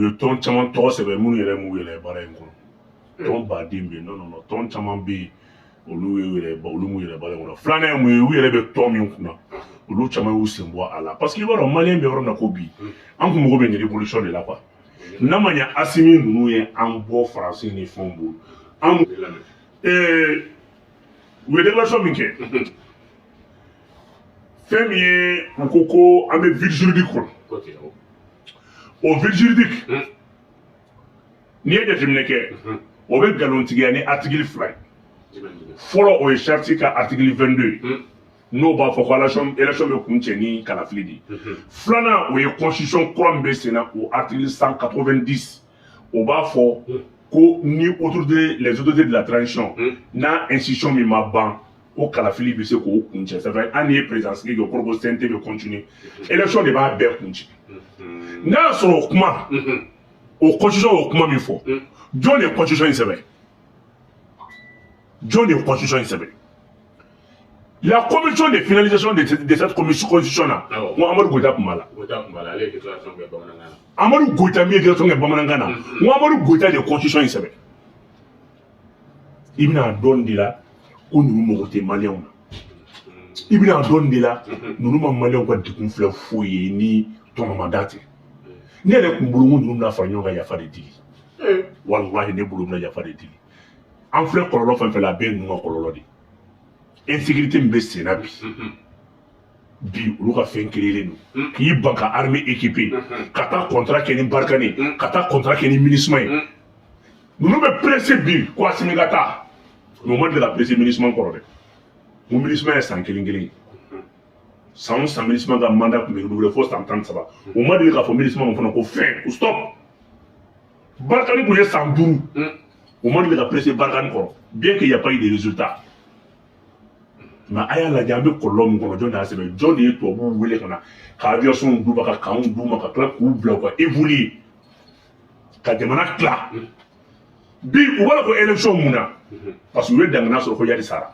U ye tɔn caman tɔgɔ sɛbɛn minnu yɛrɛ m'u yɛrɛ ye baara in kɔnɔ. Tɔn baden bɛ yen. Non, non, non, tɔn caman bɛ yen, olu ye yɛrɛ, olu m'u yɛrɛ baara in kɔnɔ. Filanan ye mun ye? U yɛrɛ bɛ tɔn min kunna, olu caman y'u sen bɔ a la, parce que i b'a dɔn, maliyɛn bɛ yɔrɔ min na ko bi, an kun mago bɛ nin révolution de la quoi. N'a ma ɲɛ Asimi ninnu ye an bɔ Faransi ni fɛnw bolo, an u ye déclaration min kɛ, fɛn min ye, u ko ko an bɛ vide juridique kɔnɔ. O vide juridique, n'i ye jateminɛ kɛ, o bɛ nkalontigiya ni article fila ye. Fɔlɔ, o ye charte ka article 22 ye, n'o b'a fɔ ko élection bɛ kun cɛ ni kalafili de ye. Filanan, o ye constitution kura min bɛ sen na, o article 190, o b'a fɔ ko ni autorité, les autorités de la transition, n'a institution min ma ban, o kalafili bɛ se k'o kun cɛ. Ça fait hali n'i ye président sigi kɛ, o kɔrɔ ko CNT bɛ continuer, élection de b'a bɛɛ kun cɛ. N'a y'a sɔrɔ o kuma, o constitution y'o kuma min fɔ, jɔn de ye constitution in sɛbɛn? Jɔn de ye constitution in sɛbɛn? La commission de finalisation de cette commission constitution na, n ko Amadu Goyita tun b'a la. Amadu Goyita min ye déclaration kɛ bamanankan na, n ko Amadu Goyita de ye constitution in sɛbɛn. I bɛna dɔn de la ko ninnu mago tɛ maliyɛnw na. I bɛna dɔn de la, ninnu ma maliyɛnw ka degun filɛ foyi ye ni tɔnɔmada tɛ. Ne yɛrɛ kun bolo, ko ninnu bɛna fara ɲɔgɔn kan yafa de deli. Walahi, ne bolo bɛna yafa de deli. An filɛ kɔlɔlɔ fɛn fɛn la, a bɛɛ ye ninnu ka kɔlɔlɔ de ye. Insécurité min bɛ sen na bi bi, olu ka fɛn créelen don k'i ban ka armée équipée, ka taa contrat kɛ ni Barkhane, ka taa contrat kɛ ni MINUSMA ye. Ninnu bɛ pressé bi ko Asimi ka taa, mais u ma deli ka pressé MINUSMA kɔrɔ dɛ. N ko MINUSMA ye san kelen kelen ye, san o san MINUSMA ka mandat tun bɛ renouveler fo san 13. U ma deli k'a fɔ MINUSMA ma fana ko fɛn ko stop. Barkhane tun ye san 5, u ma deli ka pressé Barkhane kɔrɔ, bien qu'il y a pas eu de résultat. Mais a y'a lajɛ, an bɛ kɔlɔlɔ min kɔnɔ, jɔn de y'a sɛbɛn? Jɔn de ye tubabuw wele ka na ka aviation d'u ma, ka kanw d'u ma, ka tila k'u bila u ka évoluer, ka jamana tila? Bi u b'a la ko élection mun na? Parce que u ye dangana sɔrɔ ko Yadi sara.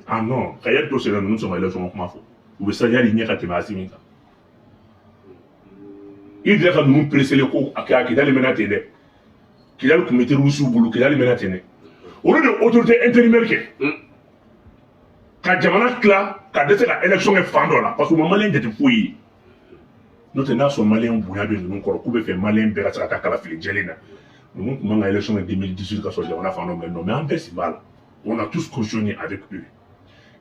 Ah non, ka Yadi to sen na, ninnu sɔn ka élection kuma fɔ. U bɛ siran Yadi ɲɛ ka tɛmɛ Asimi kan. I delila ka ninnu pressé ko a Kidali mɛnna ten dɛ. Kidali tun bɛ terroriste bolo, Kidali mɛnna ten dɛ. Olu de ye autorité intérimaire kɛ ka jamana tila, ka dɛsɛ ka élection kɛ fan dɔ la, parce que u ma maliyɛn jate foyi ye. N'o tɛ, n'a sɔrɔ maliyɛn bonya bɛ ninnu kɔrɔ, k'u bɛ fɛ maliyɛn bɛɛ ka se ka taa kalafili jɛlen na, ninnu tun man ka élection kɛ 2018 ka sɔrɔ jamana fan dɔ minɛ. Non, mais an bɛɛ sen b'a la, on a tous cautionné avec eux.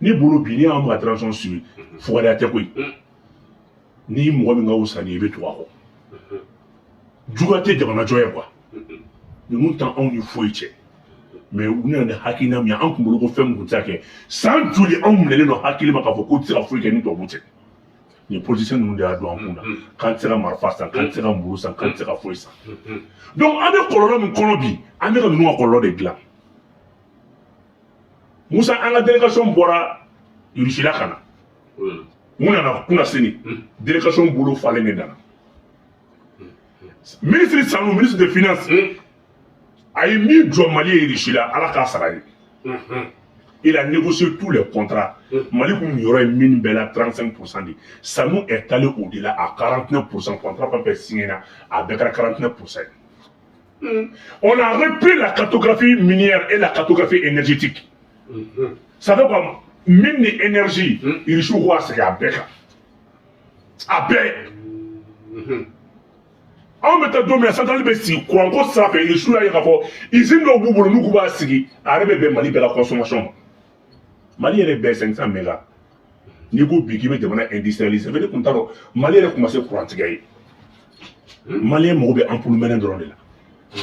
Ne bolo bi, n'i y'an ka transition suivi, fugariya tɛ koyi. Ni mɔgɔ min ka wusa ni i bɛ tugu a kɔ, juguya tɛ jamana jɔ ye quoi. Ninnu t'an anw ni foyi cɛ, mais u nana ni hakilina min ye, an kun bolo ko fɛn min tun tɛ se ka kɛ. San joli anw minɛlen don hakili ma k'a fɔ k'u tɛ se ka foyi kɛ ni tubabu tɛ? Nin politicien ninnu de y'a don an kun na k'an tɛ se ka marifa san, k'an tɛ se ka muru san, k'an tɛ se ka foyi san. Donc an bɛ kɔlɔlɔ min kɔnɔ bi, an bɛ ka ninnu ka kɔlɔlɔ de dilan. Musa, an ka délégation bɔra Russie la ka na. U nana kunna sini, délégation bolo falen de nana. Ministre Sanu, ministre de finance, a ye min jɔ Mali ye Russie la, Ala k'a sara ye. Il a négocié tous les contrats. Mali kun yɔrɔ ye min bɛɛ la 35% de. Sanu est allé au-delà à 49%. Contrat fɛn fɛn signé na, a bɛɛ kɛra 49% ye. On a repris la cartographie minière et la cartographie énergétique. Ça fait quoi? Mine ni énergie, Irisiw ko a segin a bɛɛ kan. A bɛɛ. Anw bɛ taa don min na, centrale bɛ sigi courant ko sira fɛ, Irisiw y'a ye k'a fɔ usine dɔw b'u bolo, n'u k'u b'a sigi, a yɛrɛ bɛ bɛn Mali bɛɛ ka consommation ma. Mali yɛrɛ bɛɛ 500 méga. N'i ko bi k'i bɛ jamana industrialiser, ne tun t'a dɔn Mali yɛrɛ tun ma se courant tigɛ ye. Maliyɛn mago bɛ ampoule mɛnɛ dɔrɔn de la.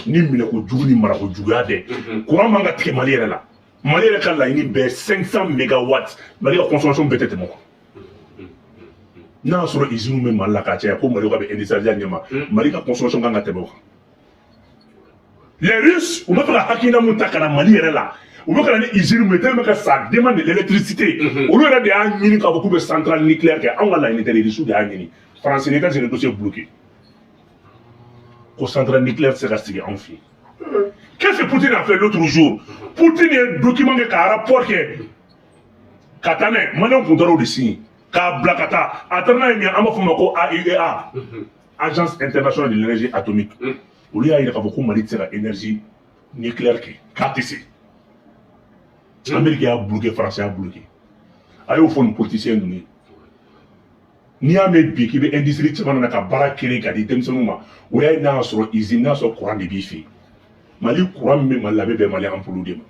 Ni minɛko jugu ni marako juguya tɛ, courant man ka tigɛ Mali yɛrɛ la. Mali yɛrɛ ka laɲini bɛɛ 500 mégawatts. Mali ka consommation bɛɛ tɛ tɛmɛ o kan. N'a y'a sɔrɔ usine bɛ Mali la ka caya, ko Mali ka bɛ industrialiser ɲɛma, Mali ka consommation kan ka tɛmɛ o kan. Les Russes, u bɛ fɛ ka hakilina mun ta ka na Mali yɛrɛ la, u bɛ ka na ni usine mun ye, tellement que ça demande de l'électricité. Olu yɛrɛ de y'a ɲini k'a fɔ k'u bɛ centrale nucléaire kɛ. Anw ka laɲini tɛ dɛ, Russes de y'a ɲini. Faransi ni États-Unis dossier bloqué ko centrale nucléaire tɛ se ka sigi anw fɛ yen. Qu'est-ce que Poutine a fait l'autre jour? Poutine ye document kɛ ka rapport kɛ ka taa n'a ye. Maliyɛnw kun taara o de signé k'a bila ka taa. A taara n'a ye min ye, an b'a fɔ o ma ko AIEA. Agence internationale de l'énergie atomique, olu y'a yira k'a fɔ ko Mali tɛ se ka énergie nucléaire kɛ, k'a tɛ se. Amérique y'a bloqué, France y'a bloqué. A y'o fɔ nin politicien ninnu ye. N'i y'a mɛn bi k'i bɛ industrie caman na ka baara créer ka di denmisɛnninw ma, o y'a ye n'a y'a sɔrɔ usine, n'a y'a sɔrɔ courant de b'i fɛ yen. Mali courant min bɛ Mali la, a bɛ bɛn Mali ampoule de ma.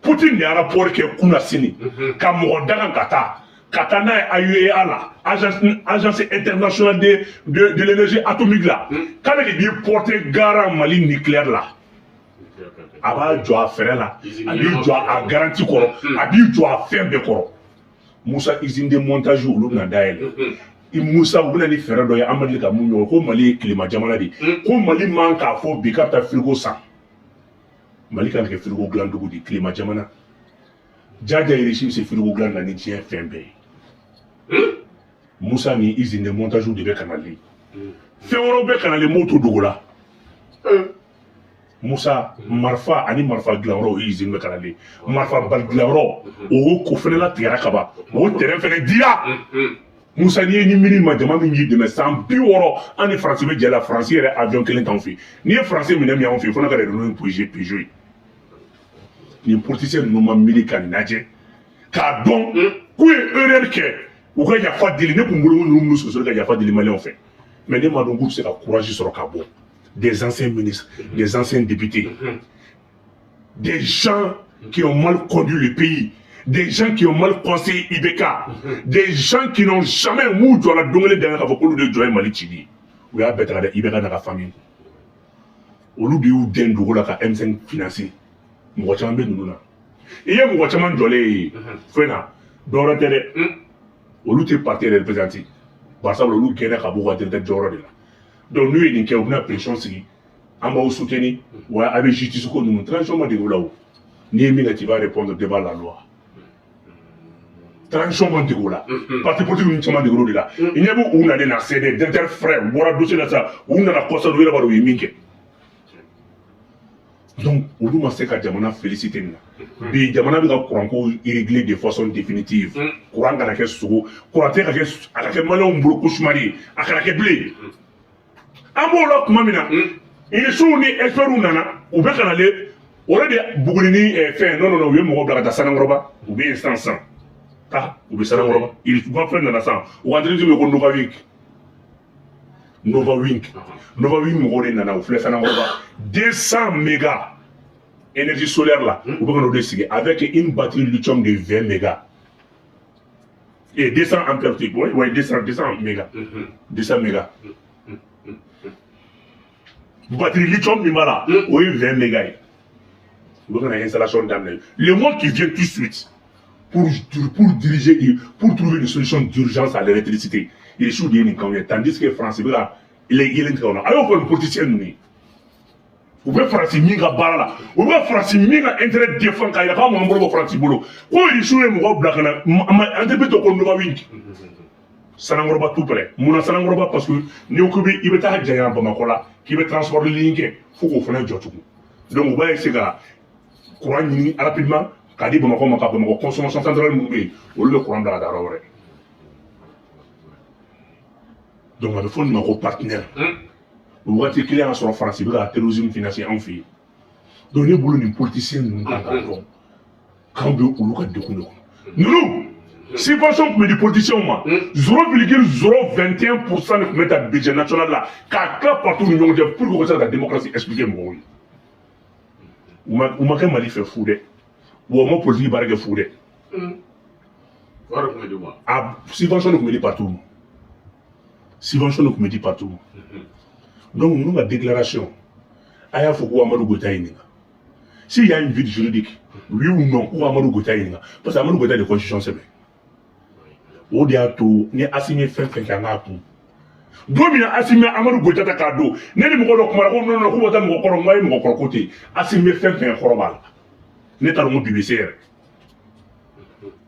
Poutine de ye rapport kɛ kunna sini ka mɔgɔ daga ka taa n'a ye AIEA la, agence internationale de l'énergie atomique la, k'ale de b'i porter garant Mali nucléaire la. A b'a jɔ a fɛrɛ la, a b'i jɔ a garantie kɔrɔ, a b'i jɔ a fɛn bɛɛ kɔrɔ. Musa, usine de montage, olu bɛna dayɛlɛ. I Musa, u bɛna ni fɛɛrɛ dɔ ye an ma deli ka mun ɲɔgɔn. Ko Mali ye tilema jamana de ye, ko Mali man k'a fɔ bi k'a bɛ taa frigo san. Mali kan ka kɛ frigo dilan dugu de ye, tilema jamana. Jaja, Irisi bɛ se frigo dilan na ni diɲɛ fɛn bɛɛ ye. Musa, ni usine de montage de bɛ ka nalen, fɛn wɛrɛw bɛ ka nalen, m'o to dogo la. Musa, marifa ani marifa dilanyɔrɔ, o usine bɛ ka nalen, marifa bali dilanyɔrɔ, o ko fɛnɛ latigɛra ka ban, o terrain fɛnɛ dira. Musa, n'i ye ni miiri ma, jama min y'i dɛmɛ san 60, an ni Faransi bɛ jɛ la. Faransi yɛrɛ avion kelen t'anw fɛ yen. N'i ye Faransi minɛ min y'anw fɛ yen, fo n'a ka Renault ni Peugeot ye. Nin politicien ninnu ma miiri ka nin lajɛ k'a dɔn k'u ye erreur kɛ, u ka yafa deli. Ne kun bolo ko ninnu sosori ka yafa deli Maliyɛnw fɛ, mais ne m'a dɔn k'u bɛ se ka courage sɔrɔ ka bɔ. Des anciens ministres, des anciens députés, des gens qui ont mal conduit le pays, des gens qui ont mal conseillé IBK, des gens qui n'ont jamais m'u jɔ la don kelen dan k'a fɔ k'olu de jɔ ye Mali cili ye. U y'a bɛɛ ta ka da IBK n'a ka famille kun. Olu de y'u den dogo la ka M5 financer. Mɔgɔ caman bɛ ninnu na, i ye mɔgɔ caman jɔlen ye fɛn na, dɔwɛrɛ tɛ dɛ, olu tɛ parti yɛrɛ représenter. Bari sabula olu gɛnna ka bɔ u ka directeur jɔyɔrɔ de la. Donc n'u ye nin kɛ, u bɛna pression sigi, an b'aw soutenir wa a bɛ justice ko ninnu. Transition ma dege o la. O n'i ye min kɛ, tu vas répondre devant la loi. Transition ma dege o la. Parti politique ninnu caman dege o de la. I ɲɛ bɛ u nalen na, c'est des directeurs frères. U bɔra dossier la sisan, u nana kɔsa, u yɛrɛ b'a dɔn u ye min kɛ. Donc olu ma se ka jamana féliciter nin na. Bi jamana bɛ ka courant ko régler de façon définitive. Courant kana kɛ sogo, courant tɛ ka kɛ, a ka kɛ Maliyɛnw bolo cauchemar ye, a kana kɛ bilen. An b'o la tuma min na, Irisiw ni experts nana, u bɛ ka nalen o de Buguni ni fɛn. Non, non, non, u ye mɔgɔ bila ka taa Sanankɔrɔba. U bɛ yen sisan sisan taa, u bɛ Sanankɔrɔba. U ka fɛn nana sisan, u ka entreprise bɛ ko Novawing, Novawing, Novawing. Mɔgɔw de nana, u filɛ Sanankɔrɔba, 200 méga énergie solaire la, u bɛ ka n'o de sigi avec une batterie lithium de 20 méga et 200 ampères. Oui, oui, 200, 200 méga, 200 méga. Batterie lithium min b'a la, o ye 20 méga ye. U bɛ ka na installation daminɛ le mois qui vient tout de suite pour diriger, pour trouver une solution d'urgence à l'électricité. Irisiw de ye nin k'anw ye, tandis que France bɛ ka yelen tigɛ o la. A y'o fɔ nin politicien ninnu ye. U bɛ Faransi min ka baara la, u bɛ Faransi min ka intérêt défend k'a yira k'anw m'an bolo bɔ Faransi bolo, ko Irisiw ye mɔgɔw bila ka na entreprise tɔ ko Novawing, Sanankɔrɔba tout près. Munna Sanankɔrɔba? Parce que n'i ko i bɛ taa janya Bamakɔ la, k'i bɛ transport de ligne kɛ, fo k'o fana jɔ tugun. Donc u b'a essayer ka courant ɲini rapidement k'a di Bamakɔ ma, ka Bamakɔ consommation centrale minnu bɛ yen, olu bɛ courant bila ka taa yɔrɔ wɛrɛ. Donc a bɛ fɔ nin ma ko partenaire. O waati kelen y'a sɔrɔ Faransi bɛ ka terrorisme financer anw fɛ yen. Donc ne bolo, nin politicien ninnu kan k'a dɔn k'anw bɛ olu ka degun de kɔnɔ. Ninnu subvention tun bɛ di politiciens ma, 0,021 % de tun bɛ ta budget national la k'a tila partout ni ɲɔgɔn cɛ pour que u ka se ka démocratie expliquer mɔgɔw ye. U ma kɛ Mali fɛ fu dɛ, wa u ma politique baara kɛ fu dɛ. Wari tun bɛ d'u ma. A subvention de tun bɛ di partout ma, subvention de tun bɛ di partout ma. Donc ninnu ka déclaration, a y'a fɔ ko Amadu Goyita ɲininka s'il y a une vide juridique, oui ou non. Ko Amadu Goyita ɲininka, parce que Amadu Goyita de constitution sɛbɛn. O de y'a to ni Asimi ye fɛn fɛn kɛ, an k'a kun. Don min na Asimi ye Amadu Goyita ta k'a don, ne ni mɔgɔ dɔ kumana ko non, non, k'u bɛ taa mɔgɔ kɔrɔ. N ko a ye mɔgɔ kɔrɔ ko ten. Asimi ye fɛn fɛn kɔrɔ b'a la, ne t'a dɔn ko bi bɛ se yɛrɛ.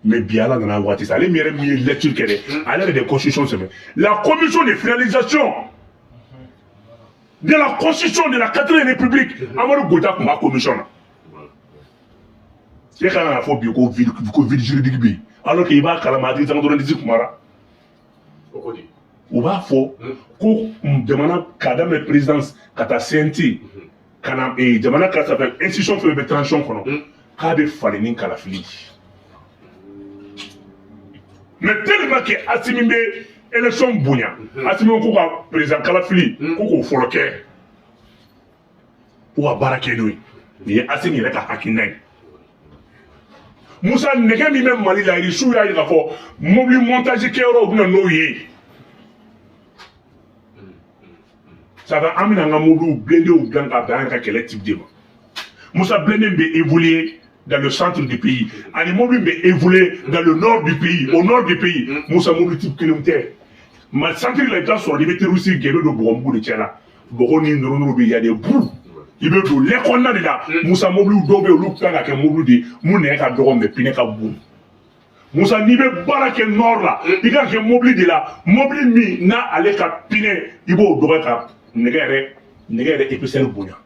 Mais bi Ala nana waati sa, ale min yɛrɛ min ye lecture kɛ dɛ, ale yɛrɛ de constitution sɛbɛn. La commission de finalisation de la constitution de la quatrième république, Amadu Goyita tun b'a commission na. E ka kan ka fɔ bi ko vide juridique bɛ yen, alors que i b'a kalama, article 190 kumara. O ko di? U b'a fɔ ko jamana k'a daminɛ présidence ka taa CNT ka na jamana ka sanfɛ institution fɛn fɛn bɛ transition kɔnɔ, k'a bɛ falen ni kalafili. Mais tellement que Assimi bɛ élection bonya, Assimi ko ka président kalafili ko k'o fɔlɔ kɛ, ko ka baara kɛ n'o ye. Nin ye Assimi yɛrɛ ka hakilina ye. Musa, nɛgɛ min bɛ Mali la, irisiw y'a ye k'a fɔ mobili montage kɛyɔrɔ, u bɛ na n'o ye. Ça va, an bɛna an ka mobiliw blindéw dilan k'a bɛn an yɛrɛ ka kɛlɛ type de ma. Musa, blindé bɛ évoluer dans le centre du pays ani mobili bɛ évoluer dans le nord du pays, au nord du pays. Musa, mobili type kelenw tɛ. Ma centre la, i bɛ taa sɔrɔ n'i bɛ terroriste gɛn, i bɛ don bɔgɔmugu de cɛ la, bɔgɔ ni nɔrɔ bɛ yan de bu, i bɛ don lɛ kɔnɔna de la. Musa, mobiliw dɔw bɛ yen, olu kan ka kɛ mobili de ye mun nɛgɛ ka dɔgɔ mais pneu ka bon. Musa, n'i bɛ baara kɛ nord la, i kan ka kɛ mobili de la, mobili min n'a ale ka pneu, i b'o dɔgɔ ka nɛgɛ yɛrɛ épaisseur bonya.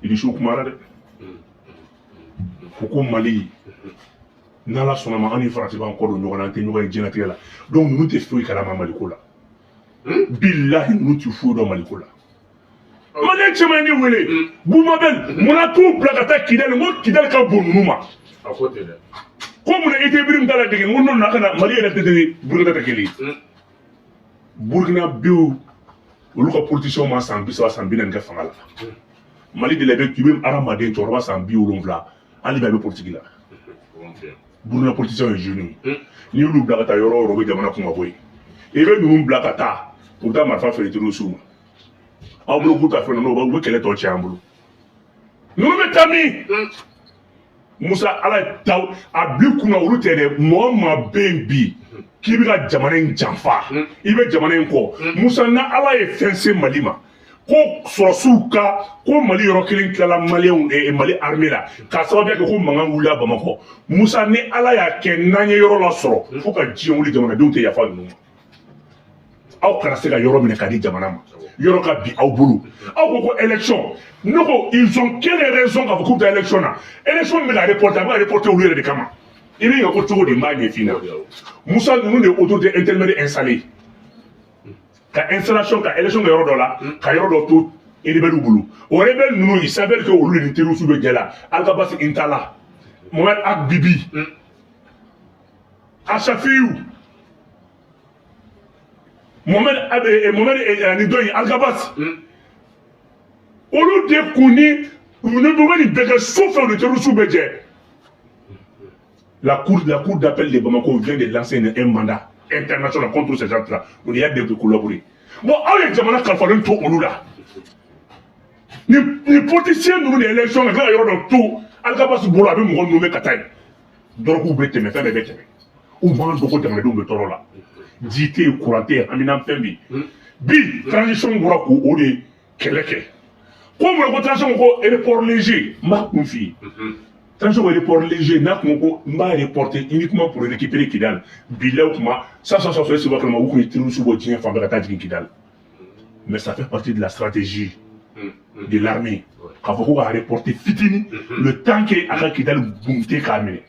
Irisiw kumara dɛ, ko Mali, n'Ala sɔnna ma, an ni Faransi b'an kɔ don ɲɔgɔn na, an tɛ ɲɔgɔn ye diɲɛlatigɛ la. Donc ninnu tɛ foyi kalama Maliko la. Bilahi, ninnu tɛ foyi dɔn Maliko la. Maliyɛn caman ye ne wele: Bumabel, munna t'u bila ka taa Kidali? N ko Kidali ka bon ninnu ma. A ko ten dɛ. Ko munna i tɛ Birima ta la dege? N ko non, a kana Mali yɛrɛ tɛ, Burukina tɛ kelen ye. Burukina bew, olu ka politicien ma san 30, san 40 kɛ fanga la. Mali de la, i bɛ hadamaden cɛkɔrɔba san 70, hali bi a bɛ politique la. Burukina politicien ye jeune ye. N'i y'olu bila ka taa yɔrɔ o yɔrɔ, u bɛ jamana kun ka bɔ yen. I bɛ ninnu bila ka taa, u bɛ taa marifa feere terroriste ma. Aw bolo k'u ta fɛn ninnu, u bɛ kɛlɛ tɔ tiɲɛ an bolo. Ninnu bɛ taa min? Musa, Ala ye ta a bi kunna, olu tɛ dɛ. Mɔgɔ o maa bɛ yen bi k'i bɛ ka jamana in janfa, i bɛ jamana in kɔ. Musa, na Ala ye fɛn se Mali ma ko sɔrɔsiw ka ko Mali yɔrɔ kelen tilala maliyɛnw, Mali armée la, k'a sababuya kɛ ko mankan wulila Bamakɔ. Musa, ni Ala y'a kɛ n'an ye yɔrɔ lasɔrɔ, fo ka diɲɛ wuli, jamanadenw tɛ yafa ninnu ma. Aw kana se ka yɔrɔ minɛ k'a di jamana ma, yɔrɔ ka bi aw bolo. Aw ko ko élection, ne ko ils ont quelle raison k'a fɔ k'u bɛ taa élection na? Élection bɛ ka reporter, a bɛ ka reporter olu yɛrɛ de kama. I bɛ ɲininka ko cogo di? N b'a ɲɛf'i ɲɛna. Musa, ninnu de ye autorité intermédiaire installée ka installation ka élection kɛ yɔrɔ dɔ la, ka yɔrɔ dɔ to rebelle bolo. O rebelle ninnu, il s'avère que olu de ni terroriste bɛ jɛ la. Alghabass Intalla, Mohamed Ag Bibi, Achafiou, Mohamed Mohamed ani dɔ in Alghabass, olu de kun ni u bɛ nin bɛɛ kɛ su fɛ, u ni terroriste bɛ jɛ. La cour d'appel de Bamako vient de lancer un mandat international contre ces gens-là. On y a de collaborer. Bon, aw ye jamana kalifalen to olu la. Ni politicien ninnu de élection ka tila ka yɔrɔ dɔ to Alghabass bolo, a bɛ mɔgɔ ninnu bɛ ka taa yen. Dɔrɔguw bɛ tɛmɛ, fɛn bɛɛ bɛ tɛmɛ. U b'an dɔn ko jamanadenw bɛ tɔɔrɔ la. Ji tɛ yen, courant tɛ yen, haminanfɛn bɛ yen. Bi transition bɔra k'o de kɛlɛ kɛ. Ko mun ko transition ko report léger? N b'a kun f'i ye. Transition ko report léger, n'a kun ko n b'a reporter uniquement pour récupérer Kidal. Bilahi, kuma ça ça ça ça kalama, u kun ye terroriste bɔ diɲɛ fan bɛɛ ka taa jigin Kidal. Mais ça fait partie de la stratégie de l'armée k'a fɔ ko k'a reporter fitinin, le temps que a ka Kidal bunte k'a minɛ.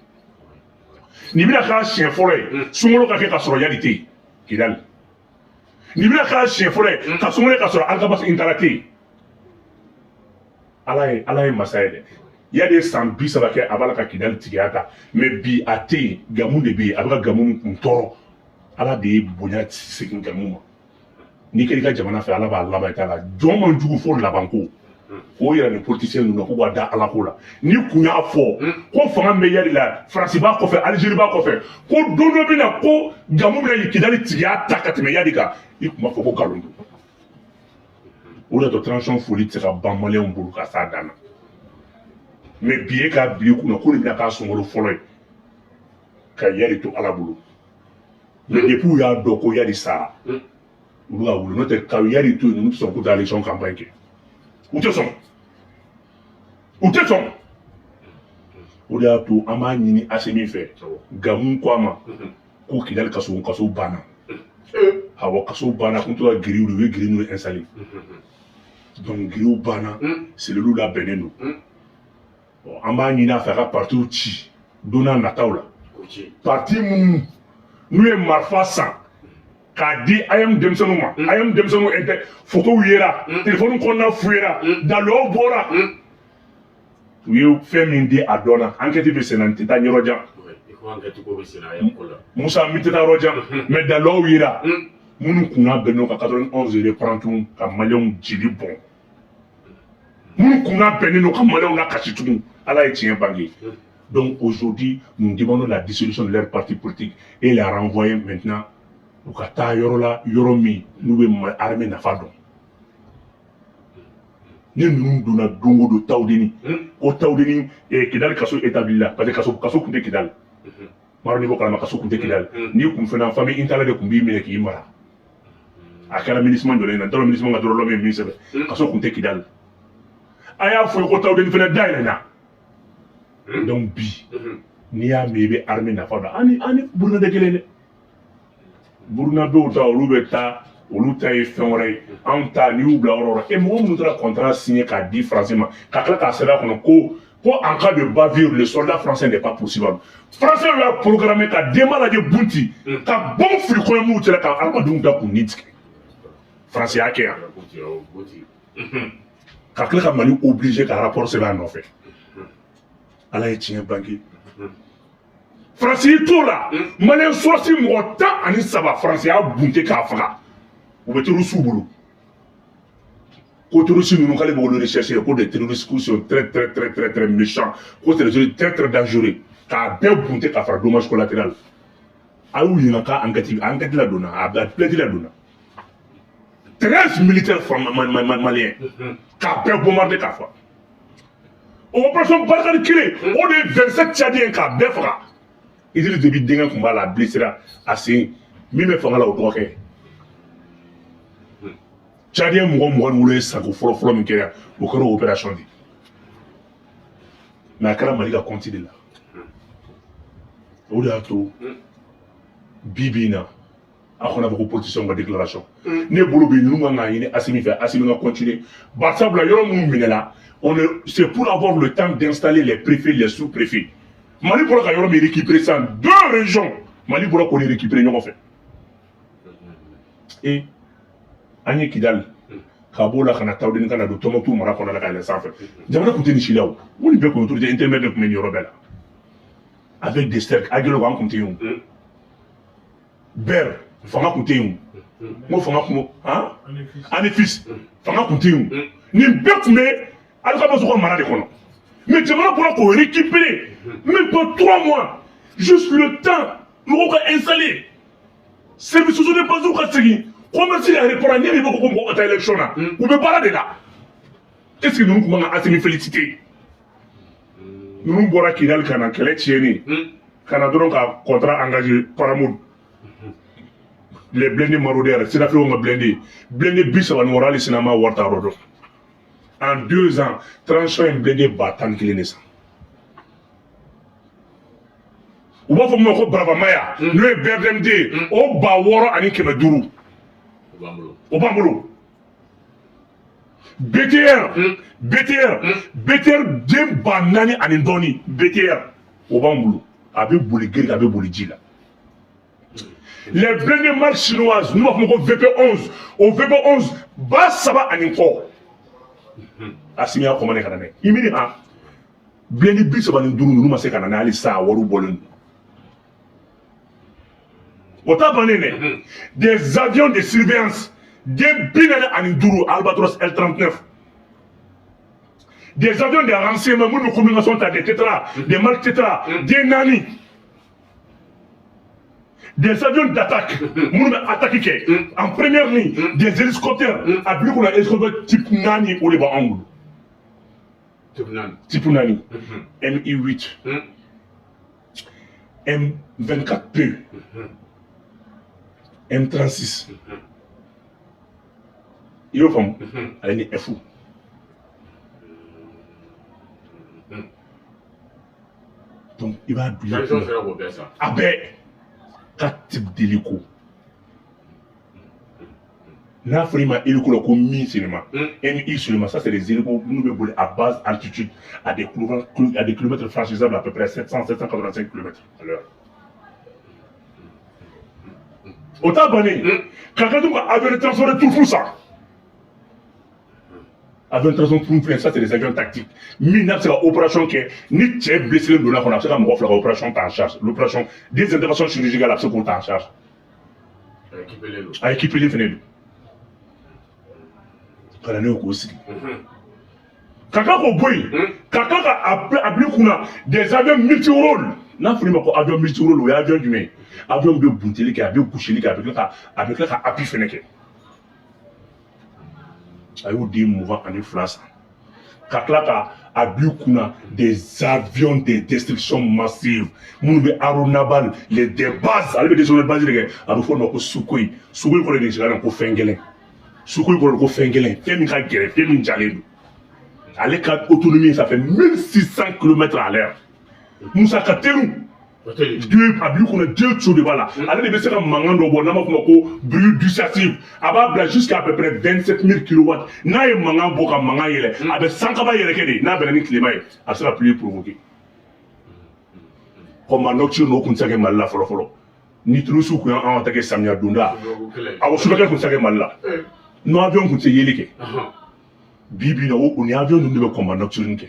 Nin bɛna k'a siɲɛ fɔlɔ ye sunkalo ka kɛ ka sɔrɔ Iyad tɛ yen Kidal. Nin bɛna k'a siɲɛ fɔlɔ ye ka sunkalo ka sɔrɔ Alghabass Intalla tɛ yen. Ala ye masa ye dɛ. Iyad ye san 30 kɛ a b'a la ka Kidali tigiya ta, mais bi a tɛ yen, Gamu de bɛ yen, a bɛ ka Gamu kun tɔɔrɔ. Ala de ye bonya segin Gamu ma. N'i kɛra i ka jamana fɛ, Ala b'a laban i ta la. Jɔn man jugu fo labanko k'o yira ni politicien ninnu na k'u ka da Ala ko la. Ni kun y'a fɔ ko fanga bɛ Iyad la, Faransi b'a kɔfɛ, Alizeri b'a kɔfɛ, ko don dɔ bɛ na ko Gamu bɛna Kidali tigiya ta ka tɛmɛ Iyad kan, i tun b'a fɔ ko nkalon don. O de y'a to transition foli tɛ se ka ban maliyɛnw bolo ka s'a dan na. Mais bi e k'a bila i kunna ko nin bɛna k'a sunkalo fɔlɔ ye ka Iyad to Ala bolo. Mais depuis u y'a dɔn ko Iyad sara, u bɛ ka wuli. N'o tɛ, ka Iyad to yen, ninnu tɛ sɔn k'u taa élection campagne kɛ. U tɛ sɔn, u tɛ sɔn. O de y'a to an b'a ɲini Asimi fɛ. Gamu ko a ma ko Kidali kaso banna. Awɔ, kaso banna. Kun tora grillew de, u ye grille ninnu installé. Donc grillew banna, cellules labɛnnen don. Bon, an b'a ɲini a fɛ a ka partiw ci don n'a nataw la. Parti minnu n'u ye marifa san K'a di AEEM denmisɛnninw ma. AEEM denmisɛnninw inter photow yera, téléphone kɔnɔna fuyera, daliluw bɔra. U ye fɛn min di a dɔnna, enquête bɛ sen na, n tɛ taa yɔrɔ jan. Musa, min tɛ taa yɔrɔ jan, mais daliluw yera minnu kunna bɛnnen ka 91 reprendre ka maliyɛnw jeli bɔn, minnu kunna bɛnnen don ka maliyɛnw lakasi tugun. Ala ye tiɲɛ bange. Donc aujourd'hui, nous demandons la dissolution de leur parti politique et la renvoyer maintenant u ka taa yɔrɔ la, yɔrɔ min n'u bɛ armée nafa dɔn. Ni ninnu donna don o don Tawudeni ko Tawudeni, Kidali kaso établi la, parce que kaso tun tɛ Kidali. Maro, n'i b'o kalama, kaso tun tɛ Kidali. N'i kun fana famille Intala de tun b'i minɛ k'i mara. A kɛra MINUSMA jɔlen na, n t'a dɔn MINUSMA ka dɔrɔn ye min sɛbɛn, kaso tun tɛ Kidali. A y'a fɔ ye ko Tawudeni fana dayɛlɛnna. Donc bi, n'i y'a mɛn i bɛ armée nafa dɔn, ani Burukina tɛ kelen dɛ. Burukinabew ta, olu bɛ taa, olu ta ye fɛn wɛrɛ ye. Anw ta, n'i y'u bila yɔrɔ o yɔrɔ, e mɔgɔ minnu taara contrat signé k'a di Français ma, ka tila k'a sɛbɛn a kɔnɔ ko en cas de bavure, le soldat français n'est pas poursuivable. Français y'a programmé ka denba lajɛ Bunti ka bombe fili kɔɲɔmuw cɛla ka adamadenw da k'u ni tigɛ. Français y'a kɛ yan ka tila ka Mali obligé ka rapport sɛbɛn a nɔfɛ. Ala ye tiɲɛ bange. Faransi y'i t'o la, maliyɛn sɔrɔsi mɔgɔ 13, Faransi y'a bunte k'a faga. U bɛ terroriste bolo ko terroriste ninnu, k'ale b'olu rechercher, ko des terroristes qui sont très très très très très méchants, ko c'est des terroristes très très dangereux, k'a bɛɛ bunte k'a fara. Dommage collatéral. A y'u ɲininka k'a enquête la donna, a plainte la donna. 13 militaires maliens k'a bɛɛ bombarder k'a faga. O opération Barkhane kelen o de ye 27 Tchadiens k'a bɛɛ faga. Idriss Déby denkɛ tun b'a la, a blessera a sen. Min bɛ fanga la, o dɔgɔkɛ. Tchadien mɔgɔ 27 ye sago fɔlɔ fɔlɔ min kɛra, o kɛra o opération de. Mais a kɛra Mali ka compte de la. O de y'a to bi bi in na, aw kana fɔ ko politicien ka déclaration. Ne bolo bi, ninnu kan k'a ɲini Assimi fɛ, Assimi ka continuer. Barisabula yɔrɔ minnu minɛla, on est, c'est pour avoir le temps d'installer les préfets, les sous-préfets. Mali bɔra ka yɔrɔ min récupérer sisan, deux régions, Mali bɔra k'o de récupérer ɲɔgɔn fɛ. E an ye Kidali ka b'o la ka na Tawudeni, ka na don Tɔnbukutu mara kɔnɔ la ka yɛlɛn sanfɛ. Jamana tun tɛ nin si la. O ko nin bɛɛ kun ye autorité intermédiaire de tun bɛ nin yɔrɔ bɛɛ la avec des cercles. Aguelhok, an kun tɛ yen. O Ber, fanga kun tɛ yen. O n ko fanga kun han Anefis, fanga kun tɛ yen. O nin bɛɛ tun bɛ Alikabaso ka mara de kɔnɔ. Mais jamana bɔra k'o récupérer même pas 3 mois, juste le temps mɔgɔw ka installer, services sociaux de base ka segin, commerce ka reprendre. Ne de bɛ ko mɔgɔw ka taa élection na, u bɛ baara de la. Est ce que ninnu tun man ka Assimi féliciter? Ninnu bɔra Kidali ka na kɛlɛ tiɲɛni ka na dɔrɔn ka contrat engagé Paramount, les blindés maraudeurs, Sirafiw ka blindé 36, hali sini an m'a wari ta yɔrɔ dɔn. En 2 ans, transition ye blindé 11 000 de san. U b'a fɔ min ma ko Baravamaya, n'o ye BRDMD ye, o 6500, o b'an bolo. BTR, BTR, BTR den 4000 ani dɔɔni, BTR, o b'an bolo. A bɛ boli giri, a bɛ boli ji la. Les blindés marques chinoises, n'u b'a fɔ ma ko VP11, o VP11 3000 ani kɔ, Assimi y'a commandé ka na n'a ye. I miiri han, blindé 35 ninnu ma se ka na n'a ye hali sisan, a wariw bɔlen don. O t'a bannen dɛ. Des avions de surveillance den 45, Albatros L39, des avions de renseignement minnu bɛ communication ta, des Tetra, des marques Tetra den 4, des avions d'attaque minnu bɛ attaque kɛ en première ligne, des hélicoptères. A bi kunna hélicoptère type 4, o de b'anw bolo. Type 4. Type 4, Mi-8, M24P, M36, i y'o faamu, ale ni F. Donc i b'a bila i Transition kunna. sera k'o bɛɛ san. A bɛɛ ka type d'hélico n'a fɔra i ma hélico la ko Mi seulement, MI seulement, ça c'est des hélicos minnu bɛ boli à basse altitude, à des kilomètres franchissables, à peu près 700, 785 kilomètres à l'heure. O t'a bannen, ka tila tun ka avion de transport de troupes san. Avion de transport de troupes filɛ, ça, c'est des avions tactiques min n'a bɛ se ka opération kɛ. Ni cɛ blessé donna kɔnɔ, a bɛ se ka mɔgɔ fila ka opération ta en charge, l'opération des interventions chirurgicales, a bɛ se k'o ta en charge. A équipé fɛnɛ don ka na n'o k'o sigi, ka tila k'o bɔ yen, ka tila ka a bila i kunna des avions multi-rôles. N'a fɔra i ma ko avion multi-rôle, o ye avion jumɛn ye? Avion bɛ bunteli kɛ, a bɛ gosili kɛ, a bɛ tila ka appui fɛnɛ kɛ. A y'o den 22 san, ka tila ka a bila i kunna des avions de destruction massive minnu bɛ aéronavale, les des bases. Ale bɛ destruction de base de kɛ. A bɛ fɔ o ma ko Sukhoi. Sukhoi kɔrɔ de ye ko fɛn gɛlɛn. Sukhoi kɔrɔ de ko fɛn gɛlɛn, fɛn min ka gɛlɛn, fɛn min jalen don. Ale ka autonomie, ça fait 1600 km à l'heure. Musa ka teliw deux a bil'i kunna, deux tuyaux de b'a la. Ale de bɛ se ka mankan dɔ bɔ n'an b'a fɔ o ma ko bruit dissuasif. A b'a bila jusqu'à à peu près 27 000 kilowatts. N'a ye mankan bɔ ka mankan yɛlɛ, a bɛ sankaba yɛrɛkɛ de. N'a bɛnna ni tilema ye, a bɛ se ka pluie provoquer. Combat nocturne, o tun tɛ se ka kɛ Mali la fɔlɔ fɔlɔ. Ni terroristes tun y'anw attaquer samiya donda, awɔ, sufɛkɛ tun tɛ se ka kɛ Mali la. No avion tun tɛ yeli kɛ. Bi bi in na, o ni avion ninnu de bɛ combat nocturne kɛ.